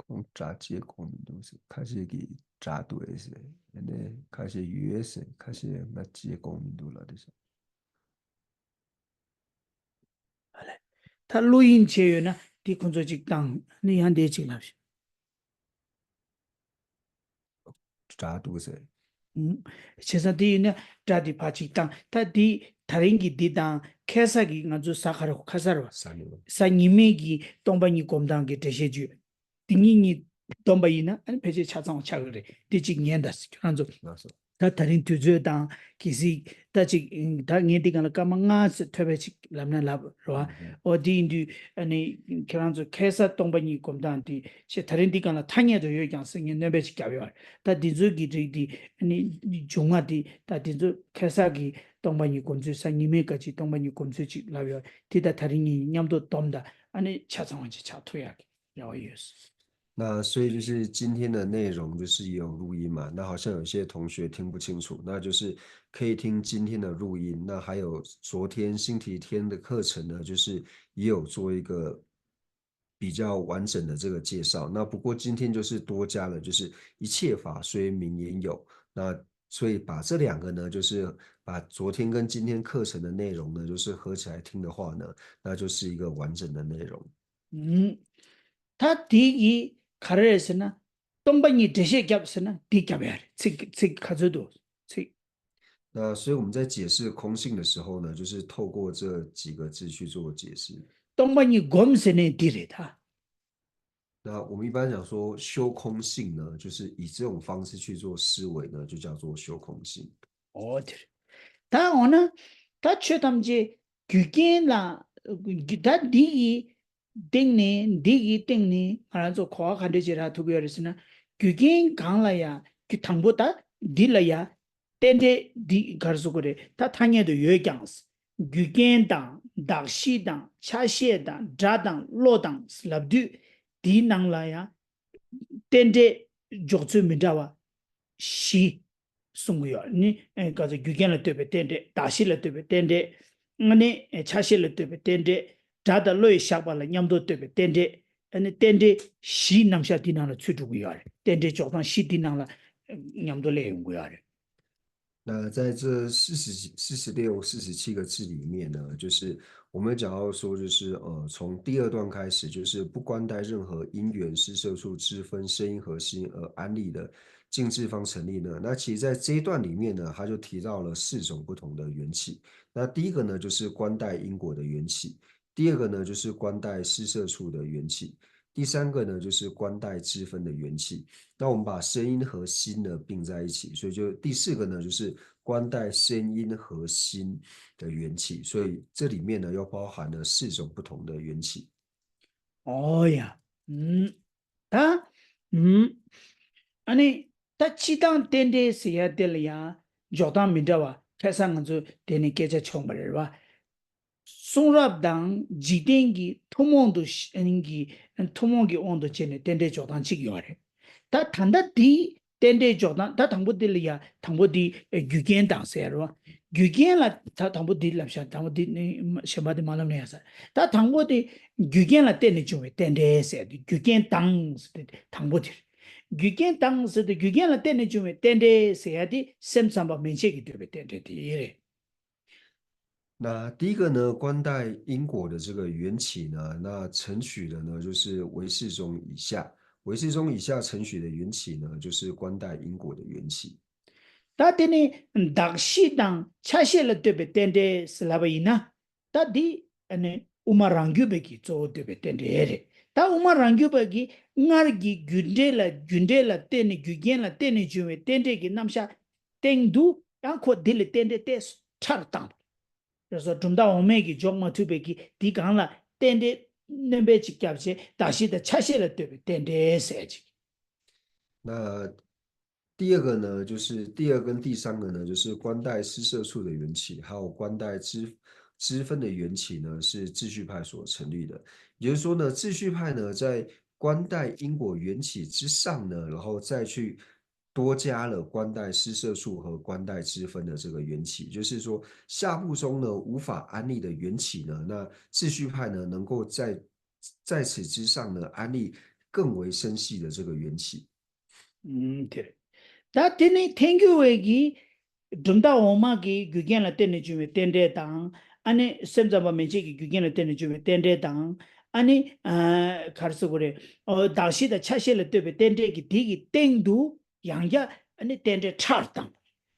ཁོང་སྒྲ་བཅས་གོ་མི་འདུག་ཟེར། ཁ་ཤས་ཀྱིས་སྒྲ་འདུག་ཟེར། ཨ་ནི་ཁ་ཤས་ཡོད་ཟེར། ཁ་ཤས་ང་བཅས་གོ་མི་འདུག་ལབ་རེད་ཟེར། ད་ལོ་ཡིན་བྱས་ཡོད་ན་དེ་ཁོང་ཚོ་གཅིག་བཏང་ནི་ཡང་དེ་གཅིག་ལབ་ཤིག་སྒྲ་འདུག་ཟེར། བྱས་ཙང་དེ་ཡིན་ན་སྒྲ་དེ་ཕར་གཅིག་བཏང་། ད་དེ་ད་རིང་གི་འདི་དང་ཁ་སང་གི་ང་ཚོ་གཟའ་ག་རེ་ཁ་སང་རེད་བ། ས་ནི་བ། གཟའ་ཉི་མའི་གི་སྟོང་པ་ཉིད་སྒོམ་སྟངས་ཀྱི་འགྲེལ་བཤད་བརྗོད། དེ་གཉིས་གཉིས་བསྡོམས་པ་ཡིན་ན་ཨ་ནི་ཕལ་ཆེར་ཆ་ཚང་བ་ཆགས་ཀྱི་རེད། དེ་གཅིག་ཉན་དང་ཁྱོད་རང་ཚོ། ལགས་སོ། ད་ད་རིང་དུས་ཚོད་དང་གལ་སྲིད་ད་ཅིག་ད་ངས་འདི་གང་ལ་སྐར་མ་ལྔ་ཙམ་ཐོས་པ་ཅིག་ལབ་ན་ལབ་རོ། ཨ། ཨོ་དེ་ཡིན་དུས་ཨ་ནི་ཁྱེད་རང་ཚོ་ཁ་སང་སྟོང་པ་ཉིད་སྒོམ་སྟངས་དེ་ཞེས་ད་རིང་འདི་གང་ལ་ཐ་སྙད་དུ་ཡོད་ཀྱང་ཟེར་ངས་སྣོན་པ་ཅིག་བརྒྱབ་ཡོད། ད་འདི་ཚོ་གི་རིགས་འདི་ཨ་ནི་འབྱུང་བ་འདི་ད་འདི་ཚོ་ཁ་སང་གི་སྟོང་པ་ཉིད་སྒོམ་ཚུལ་སང་ཉིན་མའི་སྐད་ཅིག་སྟོང་པ་ཉིད་སྒོམ་ཚུལ་ཅིག་ལབ་ཡོད། དེ་ད་ད་རིང་ངས་མཉམ་དུ་བསྡོམས་ད་ཨ་ནི་ཆ་ཚང་བ་ཅིག་ཆགས་ཐུབ་ཡག་གི་རེ་བ་ཡོད།那所以就是今天的内容就是也有录音嘛，那好像有些同学听不清楚，那就是可以听今天的录音，那还有昨天星期天的课程呢，就是也有做一个比较完整的这个介绍。那不过今天就是多加了，就是一切法虽名言有，那所以把这两个呢，就是把昨天跟今天课程的内容呢，就是合起来听的话呢，那就是一个完整的内容。 ཨུམ། ད་དེ་གི་ག་རེ་རེད་ཟེར་ན། སྟོང་པ་ཉིད་འགྲེལ་བཤད་བརྒྱབ་ཟེར་ན་འདི་བརྒྱབ་ཡ་རེད། ཚིག་ཚིག་ག་ཚོད་འདུག་ཚིག 那所以我们在解释空性的时候呢，就是透过这几个字去做解释。 སྟོང་པ་ཉིད་སྒོམ་ཟེར་ནས་འདི་རེད་ད། 那我们一般讲说修空性呢，就是以这种方式去做思维呢，就叫做修空性。 ཨོ་དེ་རེད། ད་འོ་ན་ད་ཆོས་ཐམས་ཅད་རྒྱུ་རྐྱེན་ལ་ད་འདི་ཡི་སྟེང་ནས་འདི་ཡི་སྟེང་ནས་ང་རང་ཚོ་གོ་བ་ག་འདྲ་ཅིག་རག་ཐུབ་ཀྱི་ཡོད་རེད་ཟེར་ན། རྒྱུ་རྐྱེན་གང་ལ་ཡང་རྒྱུ་དང་པོ་ད་འདི་ལ་ཡང་རྟེན་འབྲེལ་འདི་ག་རེ་ཟེར་དགོས་རེད། ད་ཐ་སྙད་དུ་ཡོད་ཀྱང་། རྒྱུ་རྐྱེན་དང་གདགས་གཞི་དང་ཆ་ཤས་དང་སྒྲ་དང་བློ་དང་ལབ་དུས་འདིའི་ནང་ལ་ཡང་རྟེན་འབྲེལ་འཇོག་ཚུལ་མི་འདྲ་བ་བཞི་གསུང་གི་ཡོད། ནི་ཨེ་ག་ཚོད་རྒྱུ་རྐྱེན་ལ་ལྟོས་པའི་རྟེན་འབྲེལ། གདགས་གཞི་ལ་ལྟོས་པའི་རྟེན་འབྲེལ། ཨ་ནི་ཨེ་ཆ་ཤས་ལ་ལྟོས་པའི་རྟེན་འབྲེལ། སྒྲ་དང་བློ་ཡི་བཞག་པ་ལ་མཉམ་དུ་ལྟོས་པའི་རྟེན་འབྲེལ། ཨ་ནི་རྟེན་འབྲེལ་བཞིའི་རྣམ་གཞག་འདི་ནང་ལ་ཚུད་འགྲོ་གི་ཡོད་རེད། རྟེན་འབྲེལ་འཇོག་སྟངས་བཞི་འདི་ནང་ལ་མཉམ་དུ་སླེབས་ཡོང་གི་ཡོད་རེད། 那在这四十几、四十六、四十七个字里面呢，就是我们讲到说，就是呃，从第二段开始，就是不关待任何因缘、施设处、支分、声音和心而安立的静置方成立呢。那其实，在这一段里面呢，他就提到了四种不同的缘起。那第一个呢，就是关待因果的缘起。 第二个呢，就是关待施设处的缘起。第三个呢，就是关待支分的缘起。那我们把声音和心呢并在一起，所以就第四个呢，就是关待声音和心的缘起。所以这里面呢，又包含了四种不同的缘起。 ཨོ་ཡ། ཨུམ། ད། ཨུམ། ཨ་ནི་ད་སྤྱི་དང་རྟེན་འབྲེལ་ཟེར་ཡ་དེ་ལ་ཡང་འཇོག་སྟངས་མི་འདྲ་བ་ཁ་སང་ང་ཚོ་དེ་ནས་སྐད་ཆ་བྱུང་བ་རེད་བ། གསུང་རབ་དང་འཇིག་རྟེན་གྱི་ཐུན་མོང་དུ་ཤ་གི་ཐུན་མོང་གི་དབང་དུ་བྱས་ནས་རྟེན་འབྲེལ་འཇོག་སྟངས་གཅིག་ཡོད་རེད། ད་ད་ལྟ་འདི་རྟེན་འབྲེལ་འཇོག་སྟངས་ད་དང་པོ་འདི་ལ་ཡ་དང་པོ་འདི་རྒྱུ་རྐྱེན་དང་ཟེར་རོ། རྒྱུ་རྐྱེན་ལ་ད་དང་པོ་འདི་ལབ་ཤག་དང་པོ་འདི་ནི་གཞན་པ་འདི་མ་ལབ་ན་ཡ་ས། ད་དང་པོ་འདི་རྒྱུ་རྐྱེན་ལ་བརྟེན་ནས་བྱུང་བའི་རྟེན་འབྲེལ་ཟེར་དུས་རྒྱུ་རྐྱེན་དང་ཟེར་དུས་དང་པོ་འདིར། རྒྱུ་རྐྱེན་དང་ཟེར་དུས་རྒྱུ་རྐྱེན་ལ་བརྟེན་ནས་བྱུང་བའི་རྟེན་འབྲེལ་ཟེར་ཡ་དེ་སེམས་ཙམ་པ་མན་ཆད་ཀྱིས་འདོད་པའི་རྟེན་འབྲེལ་དེ་རེད། 那第一个呢，关待因果的这个缘起呢，那承许的呢，就是唯识宗以下。唯识宗以下承许的缘起呢，就是关待因果的缘起。 ད་དེ་ནི་གདགས་གཞི་དང་ཆ་ཤས་ལ་ལྟོས་པའི་རྟེན་འབྲེལ་ཟེར་ལབ་པ་ཡིན་ན། ད་འདི་ཨ་ནི་དབུ་མ་རང་རྒྱུད་པ་གིས་གཙོ་བོ་འདོད་པའི་རྟེན་འབྲེལ་རེད། ད་དབུ་མ་རང་རྒྱུད་པ་གིས་སྔར་གྱི་རྒྱུ་འབྲས་ལ་རྒྱུ་འབྲས་ལ་བརྟེན་ནས་རྒྱུ་རྐྱེན་ལ་བརྟེན་ནས་བྱུང་བའི་རྟེན་འབྲེལ་གྱི་རྣམ་གཞག་སྟེང་དུ་ཡང་ཁོ་འདི་ལ་རྟེན་འབྲེལ་ཏོག་ཙམ་ཕྲ་རུ་བཏང་བ་རེད་སོ། གྲུབ་མཐའ་འོག་མའི་གིས་འཇོག་མ་ཐུབ་པའི་གི་འདི་གང་ལ་རྟེན་འབྲེལ་སྣོན་པ་ཅིག་བརྒྱབ་བྱས་གདགས་གཞི་དང་ཆ་ཤས་ལ་ལྟོས་པའི་རྟེན་འབྲེལ་ཟེར་ཅིག 那第二个呢，就是第二跟第三个呢，就是关待施设处的缘起，还有关待支支分的缘起呢，是秩序派所成立的。也就是说呢，秩序派呢，在关待因果缘起之上呢，然后再去多加了关待施设处和关待支分的这个缘起，就是说下部宗呢无法安立的缘起呢，那秩序派呢能够在在此之上呢安立更为深细的这个缘起。 ཨུམ། དེ་རེད། ད་དེ་ནི་ཐལ་འགྱུར་བས་ཀྱི་གྲུབ་མཐའ་འོག་མ་གི་རྒྱུ་རྐྱེན་ལ་བརྟེན་ནས་བྱུང་བའི་རྟེན་འབྲེལ་དང་། ཨ་ནི་སེམས་ཙམ་པ་མན་ཆད་ཀྱི་རྒྱུ་རྐྱེན་ལ་བརྟེན་ནས་བྱུང་བའི་རྟེན་འབྲེལ་དང་། ཨ་ནི་ཨ་ག་རེ་ཟེར་དགོས་རེད། ཨོ་གདགས་གཞི་དང་ཆ་ཤས་ལ་ལྟོས་པའི་རྟེན་འབྲེལ་གྱི་དེ་གི་སྟེང་དུ་ཡང་བསྐྱར་ཨ་ནི་རྟེན་འབྲེལ་ཕྲ་རུ་བཏང་།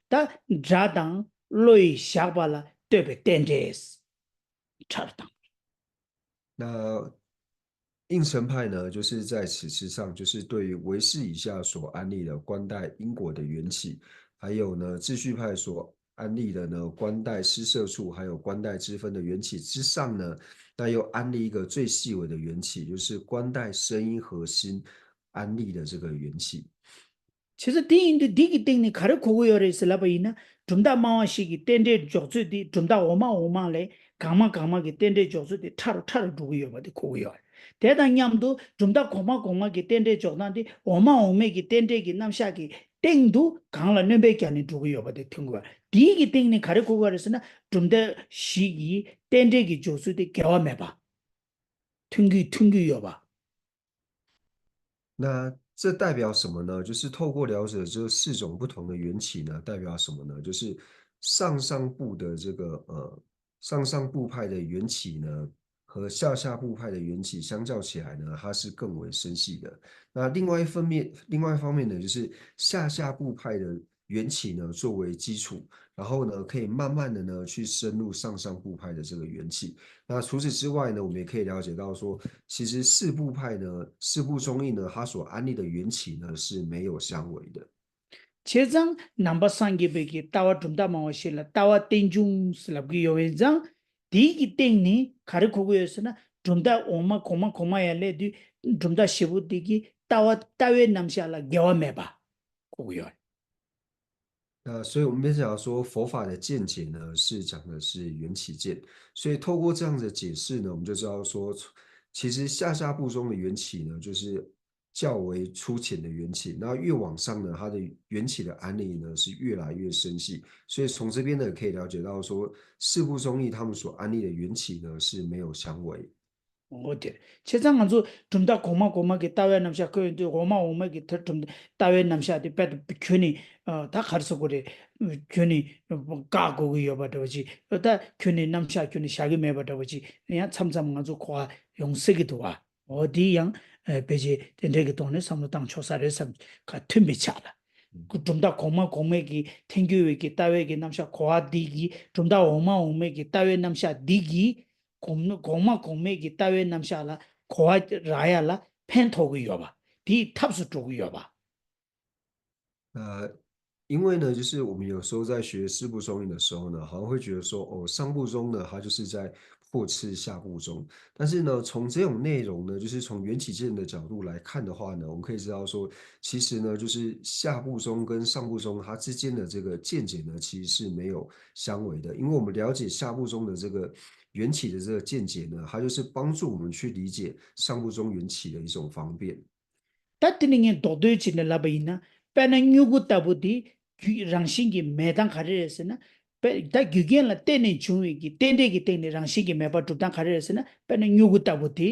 ད་སྒྲ་དང་བློ་ཡི་བཞག་པ་ལ་ལྟོས་པའི་རྟེན་འབྲེལ་ཕྲ་རུ་བཏང་། 那应成派呢，就是在此之上，就是对于唯识以下所安立的观待因果的缘起，还有呢，秩序派所安立的呢，关带施摄处，还有关带支分的缘起之上呢，那又安立一个最细微的缘起，就是关带声音核心安立的这个缘起。 བྱས་ཙང་དེ་ཡིན་དུས་འདི་གི་སྟེང་ནས་ག་རེ་གོ་གི་ཡོད་རེད་ཟེར་ལབ་པ་ཡིན་ན། གྲུབ་མཐའ་སྨྲ་བ་བཞི་གི་རྟེན་འབྲེལ་འཇོག་ཚུལ་འདི་གྲུབ་མཐའ་འོག་མ་འོག་མ་ལས་གོང་མ་གོང་མ་གི་རྟེན་འབྲེལ་འཇོག་ཚུལ་དེ་ཕྲ་རུ་ཕྲ་རུ་འགྲོ་གི་ཡོད་པ་དེ་གོ་གི་ཡོད་རེད། དེ་དང་མཉམ་དུ་གྲུབ་མཐའ་གོང་མ་གོང་མ་གི་རྟེན་འབྲེལ་འཇོག་སྟངས་དེ་འོག་མ་འོག་མའི་གི་རྟེན་འབྲེལ་གྱི་རྣམ་གཞག་གི་སྟེང་དུ་གང་ལ་སྣོན་པ་བརྒྱབ་ནས་འགྲོ་གི་ཡོད་པ་དེ་མཐོང་གི་ཡོད་རེད། དེའི་གི་སྟེང་ནས་ག་རེ་གོ་གི་ཡོད་རེད་ཟེར་ན། གྲུབ་མཐའ་བཞི་གི་རྟེན་འབྲེལ་གྱི་འཇོག་ཚུལ་དེ་འགལ་བ་མེད་པ། མཐུན་གྱི་མཐུན་གྱི་ཡོད་པ། 那这代表什么呢？就是透过了解这四种不同的缘起呢，代表什么呢？就是上上部的这个呃，上上部派的缘起呢，和下下部派的缘起相较起来呢，它是更为深细的。那另外一方面，另外一方面呢，就是下下部派的缘起呢作为基础，然后呢可以慢慢的呢去深入上上部派的这个缘起。那除此之外呢，我们也可以了解到说，其实四部派呢，四部宗义呢，它所安立的缘起呢是没有相违的。 བྱས་ཙང་ནང་པ་སངས་རྒྱས་པའི་གི་ལྟ་བ་གྲུབ་མཐའ་སྨྲ་བ་བཞི་ལ་ལྟ་བ་རྟེན་འབྱུང་ཟེར་ལབ་ཀྱི་ཡོད་པ་ཡིན་ཙང་། དེའི་གི་སྟེང་ནས་ག་རེ་གོ་གི་ཡོད་ཟེར་ན། གྲུབ་མཐའ་འོག་མ་གོང་མ་གོང་མ་ཡར་སླེབས་དུས་གྲུབ་མཐའ་བཞི་པོ་དེ་གི་ལྟ་བ་ལྟ་བའི་རྣམ་གཞག་ལ་འགལ་བ་མེད་པ་གོ་གི་ཡོད། 那所以我们变成说，佛法的见解呢，是讲的是缘起见。所以透过这样的解释呢，我们就知道说，其实下下部宗的缘起呢，就是较为粗浅的缘起。那越往上呢，它的缘起的安立呢是越来越深细。所以从这边呢，可以了解到说，四部宗义他们所安立的缘起呢是没有相违。 འོ་དེ་རེད། བྱས་ཙང་ང་ཚོ་གྲུབ་མཐའ་གོང་མ་གོང་མ་གི་ལྟ་བའི་རྣམ་གཞག་བཀོད་ཡོང་དུས། འོག་མ་འོག་མ་གི་ད་གྲུབ་ལྟ་བའི་རྣམ་གཞག་དེ་དཔེ་ཁྱོན་ནས་ད་ག་རེ་ཟེར་དགོས་རེད། ཁྱོན་ནས་བཀག་དགོས་ཀྱི་ཡོད་པ་འདྲ་བོ་ཅིག་ད་ཁྱོན་ནས་རྣམ་གཞག་ཁྱོན་ནས་བཞག་གི་མེད་པ་འདྲ་བོ་ཅིག་ཡང་མཚམས་མཚམས་ང་ཚོ་གོ་བ་ཡོང་སྲིད་ཀྱི་འདུག་བ། འོ་དེ་ཡང་ཕལ་ཆེར་དེ་འདྲའི་གི་ཐོག་ནས་བསམ་བློ་བཏང་ཆོག་ས་རེད་བསམ། ག་མཐུན་པའི་ཆ་ལ། གྲུབ་མཐའ་གོང་མ་གོང་མའི་གི་ཐལ་འགྱུར་བའི་གི་ལྟ་བའི་གི་རྣམ་གཞག་གོ་བ་འདི་གི་གྲུབ་མཐའ་འོག་མ་འོག་མའི་གི་ལྟ་བའི་རྣམ་གཞག་འདི་གི་གོང་གོང་མ་གོང་མའི་གི་ལྟ་བའི་རྣམ་གཞག་ལ་གོ་བ་རག་ཡ་ལ་ཕན་ཐོགས་ཀྱི་ཡོད་པ། དེའི་ཐབས་སུ་འགྲོ་གི་ཡོད་པ། 呃，因为呢，就是我们有时候在学四部宗义的时候呢，好像会觉得说，哦，上部宗呢，它就是在破斥下部宗。但是呢，从这种内容呢，就是从缘起见的角度来看的话呢，我们可以知道说，其实呢，就是下部宗跟上部宗它之间的这个见解呢，其实是没有相违的。因为我们了解下部宗的这个缘起的这个见解呢，它就是帮助我们去理解上部宗缘起的一种方便。 ད་དེ་ནི་ངས་མདོར་བསྡུས་བྱས་ནས་ལབ་པ་ཡིན་ན། དཔེར་ན་མྱུ་གུ་ལྟ་བུ་དེ་རྒྱུ་རང་བཞིན་གྱིས་མེད་སྟངས་ག་རེ་རེད་ཟེར་ན། དཔེ་ད་རྒྱུ་རྐྱེན་ལ་བརྟེན་ནས་བྱུང་བའི་གི་རྟེན་འབྲེལ་གྱི་སྟེང་ནས་རང་བཞིན་གྱིས་མེད་པར་གྲུབ་སྟངས་ག་རེ་རེད་ཟེར་ན། དཔེར་ན་མྱུ་གུ་ལྟ་བུ་དེ་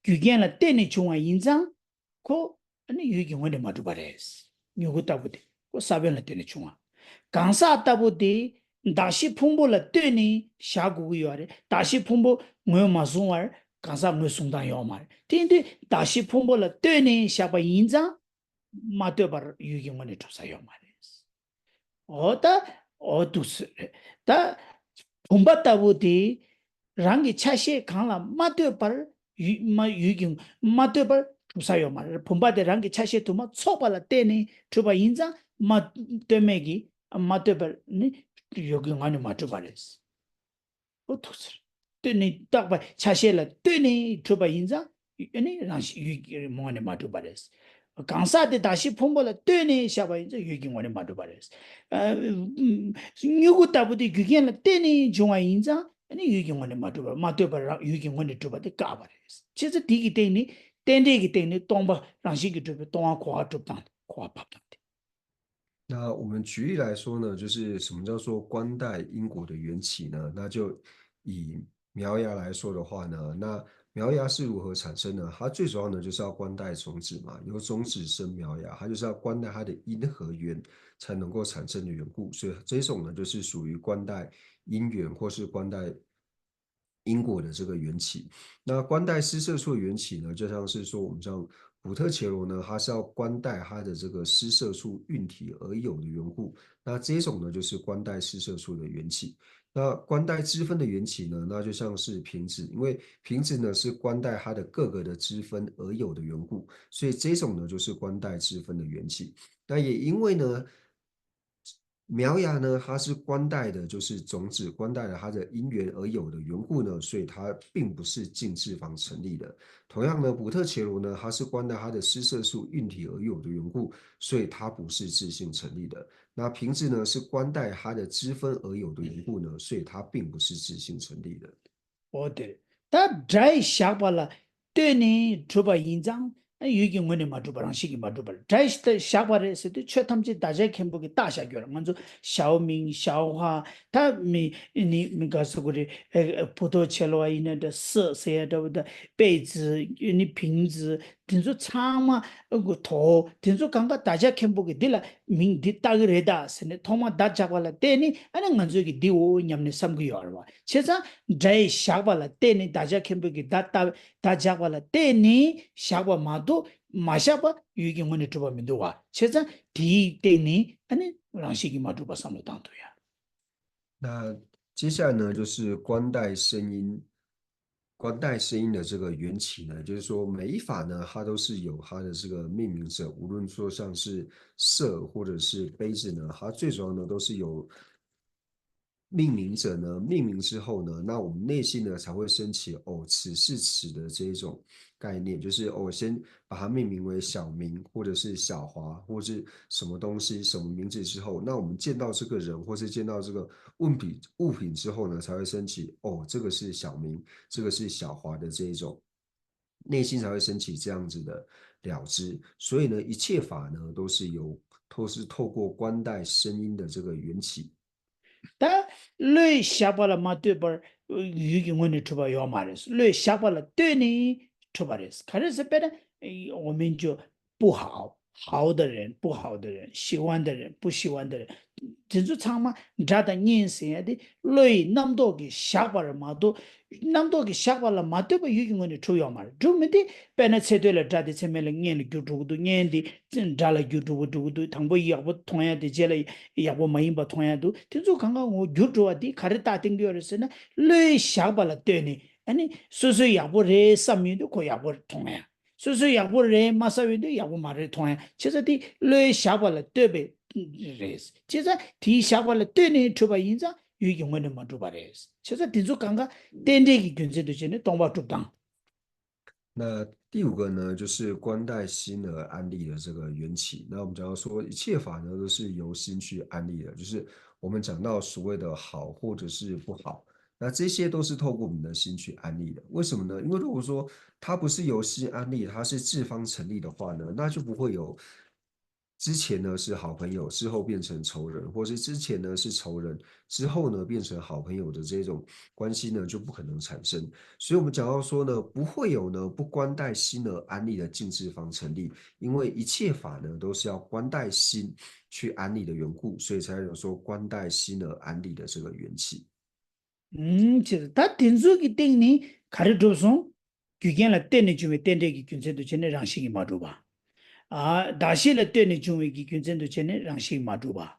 རྒྱུ་རྐྱེན་ལ་བརྟེན་ནས་བྱུང་བ་ཡིན་ཙང་། ཁོ་ཨ་ནི་ཡུལ་གྱི་ངོས་ནས་མ་གྲུབ་པ་རེད། མྱུ་གུ་ལྟ་བུ་དེ་ཁོ་ས་བོན་ལ་བརྟེན་ནས་བྱུང་བ། གང་ཟག་ལྟ་བུ་དེ་གདགས་གཞི་ཕུང་པོ་ལ་ལྟོས་ནས་བཞག་དགོས་ཀྱི་ཡོད་རེད། གདགས་གཞི་ཕུང་པོ་ངོས་མ་བཟུང་བར་གང་ཟག་ངོས་བཟུང་སྟངས་ཡོད་མ་རེད། དེ་ཡིན་དུས་གདགས་གཞི་ཕུང་པོ་ལ་ལྟོས་ནས་བཞག་པ་ཡིན་ཙང་། མ་ལྟོས་པར་ཡུལ་གྱི་ངོས་ནས་གྲུབ་ས་ཡོད་མ་རེད། འོ་ད། འོ་འདུག་སེ་རེད། ད་བུམ་པ་ལྟ་བུ་དེ་རང་གི་ཆ་ཤས་གང་ལ་མ་ལྟོས་པར་ཡུལ་མ་ཡུལ་གྱི་མ་ལྟོས་པར་གྲུབ་ས་ཡོད་མ་རེད། བུམ་པ་དེ་རང་གི་ཆ་ཤས་དུ་མ་ཚོགས་པ་ལ་བརྟེན་ནས་གྲུབ་པ་ཡིན་ཙང་། མ་ལྟོས་མེད་ཀྱི་མ་ལྟོས་པར་ནི་ཡུལ་གྱི་ངོས་ནས་མ་གྲུབ་པ་རེད། འོ་ཐུགས་ཟེར། ལྟོས་ནས་བཏགས་པ་ཆ་ཤས་ལ་ལྟོས་ནས་གྲུབ་པ་ཡིན་ཙང་། ཨ་ནི་རང་བཞིན་ཡུལ་གྱི་ངོས་ནས་མ་གྲུབ་པ་རེད། གང་ཟག་དེ་གདགས་གཞི་ཕུང་པོ་ལ་ལྟོས་ནས་བཞག་པ་ཡིན་ཙང་ཡུལ་གྱི་ངོས་ནས་མ་གྲུབ་པ་རེད། ཨ། མྱུ་གུ་ལྟ་བུ་དེ་རྒྱུ་རྐྱེན་ལ་བརྟེན་ནས་བྱུང་བ་ཡིན་ཙང་། ཨ་ནི་ཡུལ་གྱི་ངོས་ནས་མ་གྲུབ་པ། མ་ལྟོས་པར་རང་ཡུལ་གྱི་ངོས་ནས་གྲུབ་པ་དེ་བཀག་པ་རེད། བྱས་ཙང་དེ་གི་སྟེང་ནས་རྟེན་འབྲེལ་གྱི་སྟེང་ནས་སྟོང་པ་རང་བཞིན་གྱིས་གྲུབ་པའི་སྟོང་པ་གོ་བ་གྲུབ་སྟངས། གོ་བ་ཕབ་སྟངས་དེ། 那我们举例来说呢，就是什么叫做观待因果的缘起呢？那就以苗芽来说的话呢，那苗芽是如何产生呢？它最主要呢就是要观待种子嘛，由种子生苗芽，它就是要观待它的因和缘才能够产生的缘故，所以这种呢就是属于观待因缘或是观待因果的这个缘起。那观待施摄处的缘起呢，就像是说我们像普特伽罗呢，它是要观待它的这个施摄处运体而有的缘故，那这种呢就是观待施摄处的缘起。那观待支分的缘起呢，那就像是瓶子，因为瓶子呢是观待它的各个的支分而有的缘故，所以这种呢就是观待支分的缘起。那也因为呢，苗芽呢，它是观待的，就是种子观待了它的因缘而有的缘故呢，所以它并不是尽置方成立的。同样呢，普特伽罗呢，它是观待它的施色素孕体而有的缘故，所以它不是自性成立的。那瓶子呢，是观待它的汁分而有的缘故呢，所以它并不是自性成立的。འོ་དེ་རེད། ད་སྒྲ་ཡི་བཞག་པ་ལ་ལྟོས་ནས་གྲུབ་པ་ཡིན་ཙང་ཡུལ་གྱི་ངོས་ནས་མ་གྲུབ་པ་རང་བཞིན་གྱིས་མ་གྲུབ་པ་རེད། སྒྲ་ཡི་བཞག་པ་རེད་ཟེར་དུས་ཆོས་ཐམས་ཅད་བདག་ཅག་མཁན་པོ་གིས་བཏགས་བཞག་རྒྱུ་རེད། ང་ཚོ་ཞའོ་མིང་ཞའོ་ཧྭ་ད་མི་ནི་མི་ག་སུ་གུ་རེད། ཨེ་ཨེ་བུ་ཐོ་ཆེ་ལོ་བ་ཡིན་ན་འདྲ་སི་ཟེར་ཡ་འདྲ་བོ་ད་པེ་ཙི་ནི་ཕིང་ཙི་དེ་ཚོ་ཚང་མ་ཨ་གུ་ཐོ་དེ་ཚོ་གང་ག་བདག་ཅག་མཁན་པོ་གིས་འདི་ལ་མིང་འདི་བཏགས་ཀྱི་རེད་ད་ཟེར་ནས་ཐོག་མར་བརྡ་སྦྱར་བ་ལ་བརྟེན་ནས་ཨ་ནི་ང་ཚོས་ཀྱི་འདི་འོ་སྙམ་ནས་བསམ་གྱི་ཡོད་རེད་བ། བྱས་ཙང་སྒྲའི་བཞག་པ་ལ་བརྟེན་ནས་བདག་ཅག་མཁན་པོ་གིས་བརྡ་བཏགས་བརྡ་སྦྱར་བ་ལ་བརྟེན་ནས་བཞག་པ་མ་གཏོགས་མ་བཞག་པ་ཡུལ་གྱི་ངོས་ནས་གྲུབ་པ་མི་འདུག་བ། བྱས་ཙང་དེའི་སྟེང་ནས་ཨ་ནི་རང་བཞིན་གྱིས་མ་གྲུབ་པ་བསམ་བློ་བཏང་ཐུབ་ཡ།那接下来呢，就是观待声音。观待声音的这个缘起呢，就是说每一法呢，它都是有它的这个命名者，无论说像是色或者是杯子呢，它最主要呢都是由命名者呢命名之后呢，那我们内心呢才会升起哦，此是此的这一种概念，就是哦，先把它命名为小明或者是小华或是什么东西什么名字之后，那我们见到这个人或是见到这个物品物品之后呢，才会升起哦，这个是小明，这个是小华的这一种，内心才会升起这样子的了知。所以呢，一切法呢都是由都是透过观待声音的这个缘起。 ད་བློས་བཞག་པ་ལ་མ་ལྟོས་པར་ཡུལ་གྱི་ངོས་ནས་གྲུབ་པ་ཡོད་མ་རེད། བློས་བཞག་པ་ལ་ལྟོས་ནས་གྲུབ་པ་རེད། ག་རེ་ཟེར་དཔེར་ན་我们就不好，好的人、不好的人、喜欢的人、不喜欢的人 དེ་ཚོ་ཚང་མ་སྒྲ་དང་བརྙན་ཟེར་ཡ་དེ་བློ་ཡི་རྣམ་རྟོག་གིས་བཞག་པ་རེད་མ་གཏོགས་རྣམ་རྟོག་གིས་བཞག་པ་ལ་མ་ལྟོས་པ་ཡུལ་གྱི་ངོས་ནས་གྲུབ་ཡོད་མ་རེད། གྲུབ་མི་དེ་དཔེར་ན་ཚེ་སྟོད་ལ་སྒྲ་དེ་ཚེ་སྨད་ལ་བརྙན་ལ་འགྱུར་འགྲོ་གི་འདུག་བརྙན་དེ་སྒྲ་ལ་འགྱུར་འགྲོ་གི་འགྲོ་གི་འདུག་དང་པོ་ཡག་པོ་མཐོང་ཡ་དེ་རྗེས་ལ་ཡག་པོ་མ་ཡིན་པ་མཐོང་ཡ་འདུག་དེ་ཚོ་གང་ག་ངོ་འགྱུར་འགྲོ་བ་དེ་ག་རེ་རྟགས་བསྟན་གྱི་ཡོད་རེད་ཟེར་ན་བློས་བཞག་པ་ལ་ལྟོས་ནས་ཨ་ནི་སོ་སོས་ཡག་པོ་རེད་བསམ་ཡོང་དུས་ཁོ་ཡག་པོ་མཐོང་ཡ། སོ་སོས་ཡག་པོ་རེད་མ་བསམ་ཡོང་དུས་ཡག་པོ་མ་རེད་མཐོང་ཡ། བྱས་ཙང་དེ་བློས་བཞག་པ་ལ་ལྟོས་པའི་རེད། བྱས་ཙང་དེའི་བཞག་པ་ལ་ལྟོས་ནས་གྲུབ་པ་ཡིན་ཙང་ཡུལ་གྱི་ངོས་ནས་མ་གྲུབ་པ་རེད། བྱས་ཙང་དེ་ཚོ་གང་ག་རྟེན་འབྲེལ་གྱི་རྒྱུ་མཚན་དུ་བྱས་ནས་སྟོང་པ་གྲུབ་སྟངས། 那第五个呢，就是观待心而安立的这个缘起。那我们讲到说，一切法呢都是由心去安立的，就是我们讲到所谓的好或者是不好，那这些都是透过我们的心去安立的。为什么呢？因为如果说它不是由心安立，它是置方成立的话呢，那就不会有之前呢是好朋友，之后变成仇人，或是之前呢是仇人，之后呢变成好朋友的这种关系呢，就不可能产生。所以我们讲到说呢，不会有呢不观待心而安立的尽置方成立，因为一切法呢都是要观待心去安立的缘故，所以才有说观待心而安立的这个缘起。 ཨུམ། ཅེས་ད་དེ་ཚོ་གི་སྟེང་ནས་ག་རེ་གྲུབ་སོང་། རྒྱུ་རྐྱེན་ལ་བརྟེན་ནས་བྱུང་བའི་རྟེན་འབྲེལ་གྱི་རྒྱུ་མཚན་དུ་བྱས་ནས་རང་བཞིན་གྱིས་མ་གྲུབ་པ། ཨ། གདགས་གཞི་ལ་ལྟོས་ནས་བྱུང་བའི་གི་རྒྱུ་མཚན་དུ་བྱས་ནས་རང་བཞིན་གྱིས་མ་གྲུབ་པ།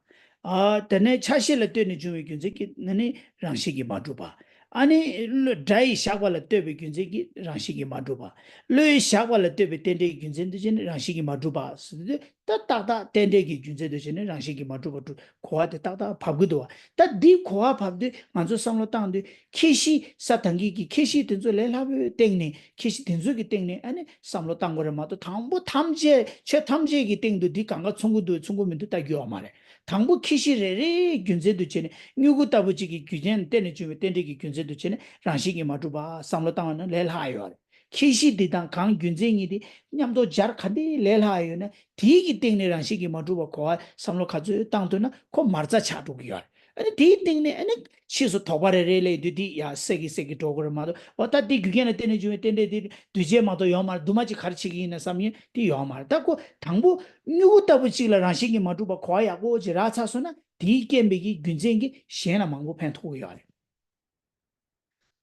ཨ། དེ་ནས་ཆགས་ཞེན་ལ་ལྟོས་ནས་བྱུང་བའི་རྒྱུ་མཚན་གྱིས་ནི་ནི་རང་བཞིན་གྱིས་མ་གྲུབ་པ། ཨ་ནི་བློ་སྒྲ་ཡི་བཞག་པ་ལ་ལྟོས་པའི་རྒྱུ་མཚན་གྱིས་རང་བཞིན་གྱིས་མ་གྲུབ་པ། བློའི་བཞག་པ་ལ་ལྟོས་པའི་རྟེན་འབྲེལ་གྱི་རྒྱུ་མཚན་དུ་བྱས་ནས་རང་བཞིན་གྱིས་མ་གྲུབ་པ་ཟེར་དུས། ད་ཏག་ཏག་རྟེན་འབྲེལ་གྱི་རྒྱུ་མཚན་དུ་བྱས་ནས་རང་བཞིན་གྱིས་མ་གྲུབ་པ་གྲུབ་གོ་བ་དེ་ཏག་ཏག་བབས་ཀྱི་འདུག་བ། ད་འདི་གོ་བ་བབས་དུས་ང་ཚོ་བསམ་བློ་བཏང་དུས་ཁྱད་གཞི་ས་དང་གི་གི་ཁྱད་གཞི་དེ་ཚོ་ལས་སླ་པོའི་སྟེང་ནས་ཁྱད་གཞི་དེ་ཚོ་གི་སྟེང་ནས་ཨ་ནི་བསམ་བློ་བཏང་དགོས་རེད་མ་གཏོགས་དང་པོ་ཐམས་ཅད་ཆོས་ཐམས་ཅད་ཀྱི་སྟེང་དུ་འདི་གང་ག་མཚུངས་ཀྱི་འདུག་མཚུངས་ཀྱི་མི་འདུག་ལྟ་རྒྱུ་ཡོད་མ་རེད། དང་པོ་ཁྱད་གཞི་རེ་རེའི་རྒྱུ་མཚན་དུ་བྱས་ནས་མྱུ་གུ་ལྟ་བུ་གཅིག་གི་རྒྱུ་རྐྱེན་བརྟེན་ནས་བྱུང་བའི་རྟེན་འབྲེལ་གྱི་རྒྱུ་མཚན་དུ་བྱས་ནས་རང་བཞིན་གྱིས་མ་གྲུབ་པ་བསམ་བློ་བཏང་བ་ན་ལས་སླ་ཡོད་རེད། ཁྱད་གཞི་འདི་དང་གང་རྒྱུ་མཚན་གཉིས་དེ་མཉམ་དུ་སྦྱར་ག་འདྲའི་ལས་སླ་ཡོད་ན་དེའི་གི་སྟེང་ནས་རང་བཞིན་གྱིས་མ་གྲུབ་པ་གོ་བ་བསམ་བློ་ག་ཚོད་བཏང་ཐུབ་ན་ཁོ་མ་རྩ་ཆགས་འགྲོ་གི་ཡོད་རེད། ཨ་ནི་དེའི་སྟེང་ནས་ཨ་ནི་ཕྱིས་སུ་དོགས་པ་རེ་རེ་སླེབས་དུས་དེ་ཡ་སད་ཀྱི་སད་ཀྱི་འགྲོ་གི་རེད་མ་གཏོགས་འོ་ད་དེ་རྒྱུ་རྐྱེན་ལ་བརྟེན་ནས་བྱུང་བའི་རྟེན་འབྲེལ་དེ་འདུས་བྱས་མ་གཏོགས་ཡོད་མ་རེད། འདུས་མ་བྱས་ག་རེ་བྱེད་ཀྱི་ཡིན་ན་བསམ་ཡིན་དེ་ཡོད་མ་རེད། ད་ཁོ་དང་པོ་མྱུ་གུ་ལྟ་བུ་གཅིག་ལ་རང་བཞིན་གྱིས་མ་གྲུབ་པ་གོ་བ་ཡག་པོ་ཅིག་རག་ཚར་སོང་ན་དེའི་རྐྱེན་པས་ཀྱི་རྒྱུ་མཚན་གྱིས་གཞན་ལ་མང་པོ་ཕན་ཐོགས་ཀྱི་ཡོད་རེད།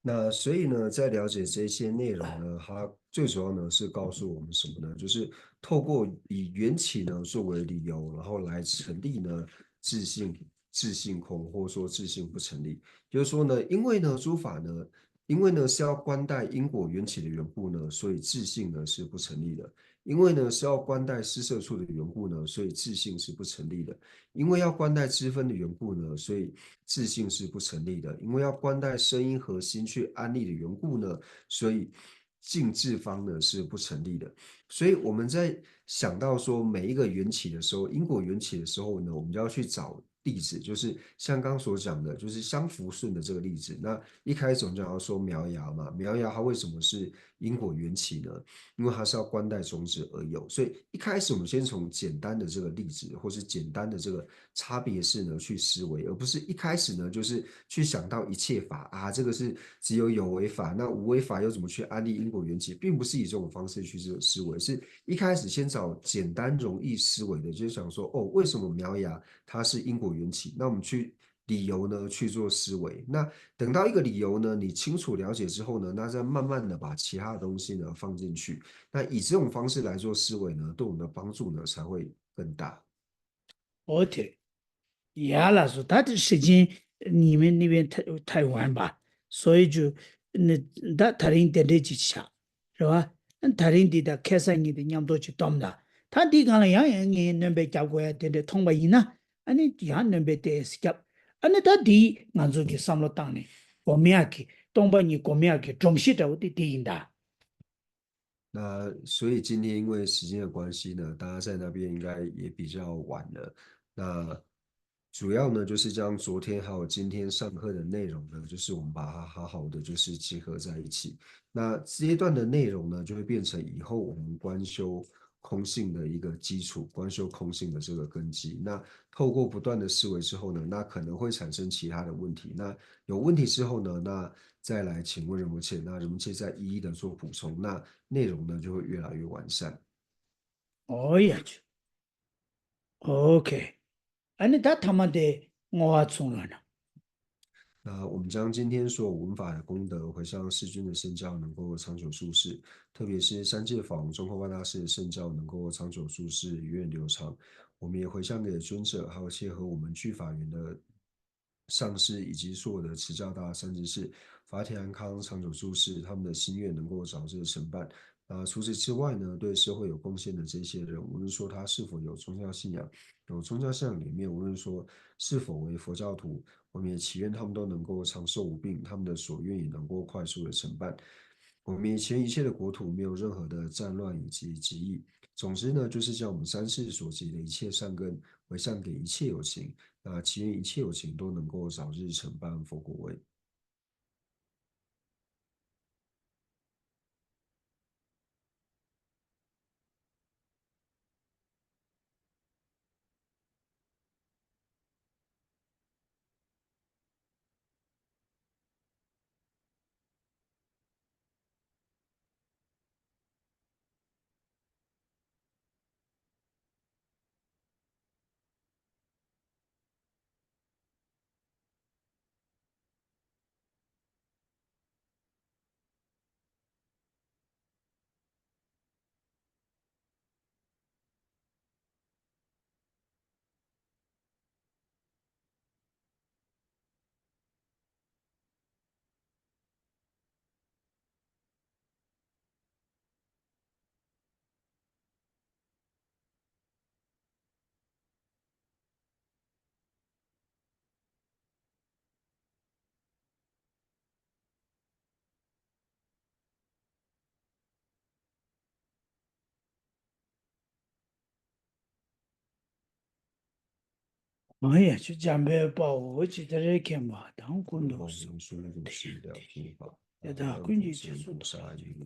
那所以呢，在了解这些内容呢，它最主要呢是告诉我们什么呢？就是透过以缘起呢作为理由，然后来成立呢自性自性空，或者说自性不成立。就是说呢，因为呢诸法呢，因为呢是要观待因果缘起的缘故呢，所以自性呢是不成立的。因为呢是要观待施设处的缘故呢，所以自性是不成立的。因为要观待支分的缘故呢，所以自性是不成立的。因为要观待声音和心去安立的缘故呢，所以尽智方呢是不成立的。所以我们在想到说每一个缘起的时候，因果缘起的时候呢，我们就要去找例子，就是像刚刚所讲的，就是相符顺的这个例子。那一开始我们就要说苗芽嘛，苗芽它为什么是因果缘起呢？因为它是要观待种子而有，所以一开始我们先从简单的这个例子，或是简单的这个差别式呢去思维，而不是一开始呢就是去想到一切法啊，这个是只有有为法，那无为法又怎么去安立因果缘起，并不是以这种方式去思思维，是一开始先找简单容易思维的，就是想说哦，为什么苗芽它是因果缘起？那我们去理由呢去做思维。那等到一个理由呢，你清楚了解之后呢，那再慢慢的把其他的东西呢放进去。那以这种方式来做思维呢，对我们的帮助呢才会更大。 OK，ཡ་ལགས་སོ། ད་དེ་时间你们那边太太晚吧，所以就那ད་ད་རིང་དེ་འདྲས་ཅིག་བྱ། རེད་བ། ད་རིང་འདི་དང་ཁ་སང་གཉིས་དེ་མཉམ་དུ་ཅིག་སྡོམ་ད། ད་འདི་སྒང་ལ་ཡང་ཡང་ངས་སྣོན་པ་རྒྱག་དགོས་ཡ་དེ་འདྲས་མཐོང་པ་ཡིན་ན། ཨ་ནི་ཡང་སྣོན་པ་དེ་རྒྱབ། ཨ་ནི་ད་འདི་ང་ཚོ་གི་བསམ་བློ་བཏང་ནས་སྒོམ་ཡག་གི་སྟོང་པ་ཉིད་སྒོམ་ཡག་གི་སྒྲོམ་གཞི་འདྲ་བོ་དེ་དེ་ཡིན་ད། 那所以今天因为时间的关系呢，大家在那边应该也比较晚了。那主要呢，就是将昨天还有今天上课的内容呢，就是我们把它好好的就是集合在一起。那这一段的内容呢，就会变成以后我们观修空性的一个基础，观修空性的这个根基。那透过不断的思维之后呢，那可能会产生其他的问题。那有问题之后呢，那再来请问仁波切，那仁波切再一一的做补充，那内容呢就会越来越完善。 ཨོ་ཡ་ཆུ། ཨོ་ཁེ། ཨ་ནི་ད་ཐ་མ་དེ་བསྔོ་བ་ཚུགས་ལ་ན། 那我们将今天所有闻法的功德回向世尊的圣教能够长久住世，特别是三界法王宗喀巴大师的圣教能够长久住世、源远流长。我们也回向给尊者，还有一切和我们具法缘的上师，以及所有的持教大善知识，法体安康、长久住世，他们的心愿能够早日成办。啊，除此之外呢，对社会有贡献的这些人，无论说他是否有宗教信仰，有宗教信仰里面，无论说是否为佛教徒，我们也祈愿他们都能够长寿无病，他们的所愿也能够快速的成办。我们以前一切的国土没有任何的战乱以及疾疫。总之呢，就是将我们三世所积的一切善根回向给一切有情，那祈愿一切有情都能够早日成办佛果位。 ཨ་ཡ་ཆུ། འཇམ་དཔལ་དཔའ་བོས་ཇི་ལྟར་མཁྱེན་པ་དང་། ཀུན་ཏུ་བཟང་པོ་སྲུང་བའི་གདུང་ཤིང་དཔའ། དེ་དག་ཀུན་གྱི་རྗེས་སུ་བདག་སློབ་ཅིང་།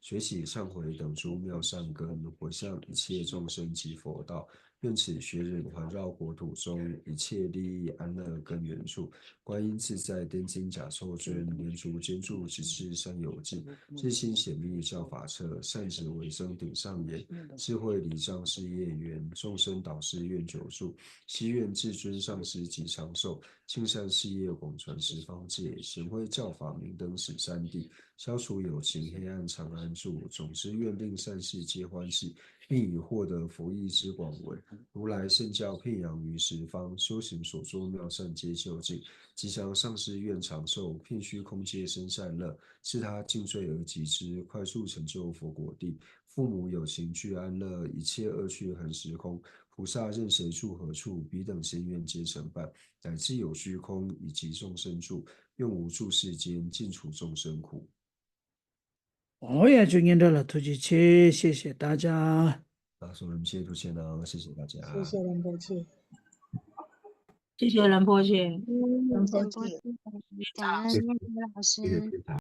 学习忏悔等诸妙善根，回向一切众生及佛道，愿此学忍环绕国土中，一切利益安乐根源处。观音自在天津甲授尊，莲足尖柱直至山有径。至心显密教法彻，善止为生顶上眼。智慧礼障事业圆，众生导师愿久住。希愿至尊上师吉长寿，尽善事业广传十方界。显慧教法明灯十三地，消除有情黑暗常安住。总之愿令善事皆欢喜，并以获得佛意之广为，如来圣教遍扬于十方，修行所作妙善皆究竟。吉祥上师愿长寿，遍虚空皆生善乐，是他尽罪而集之，快速成就佛果地。父母有情俱安乐，一切恶趣恒时空。菩萨任谁住何处，彼等心愿皆成办。乃至有虚空以及众生住，愿无住世间，尽除众生苦。 ཨོ་ཡ། ཅོ་སྙན་གྲགས་ལ་ཐུགས་རྗེ་ཆེ། 谢谢大家。 ཨ། གསུང་རིན་ཆེན་ཐུགས་རྗེ་གནང་། 谢谢大家。 谢谢仁波切。 谢谢仁波切。 仁波切。 感恩师父老师。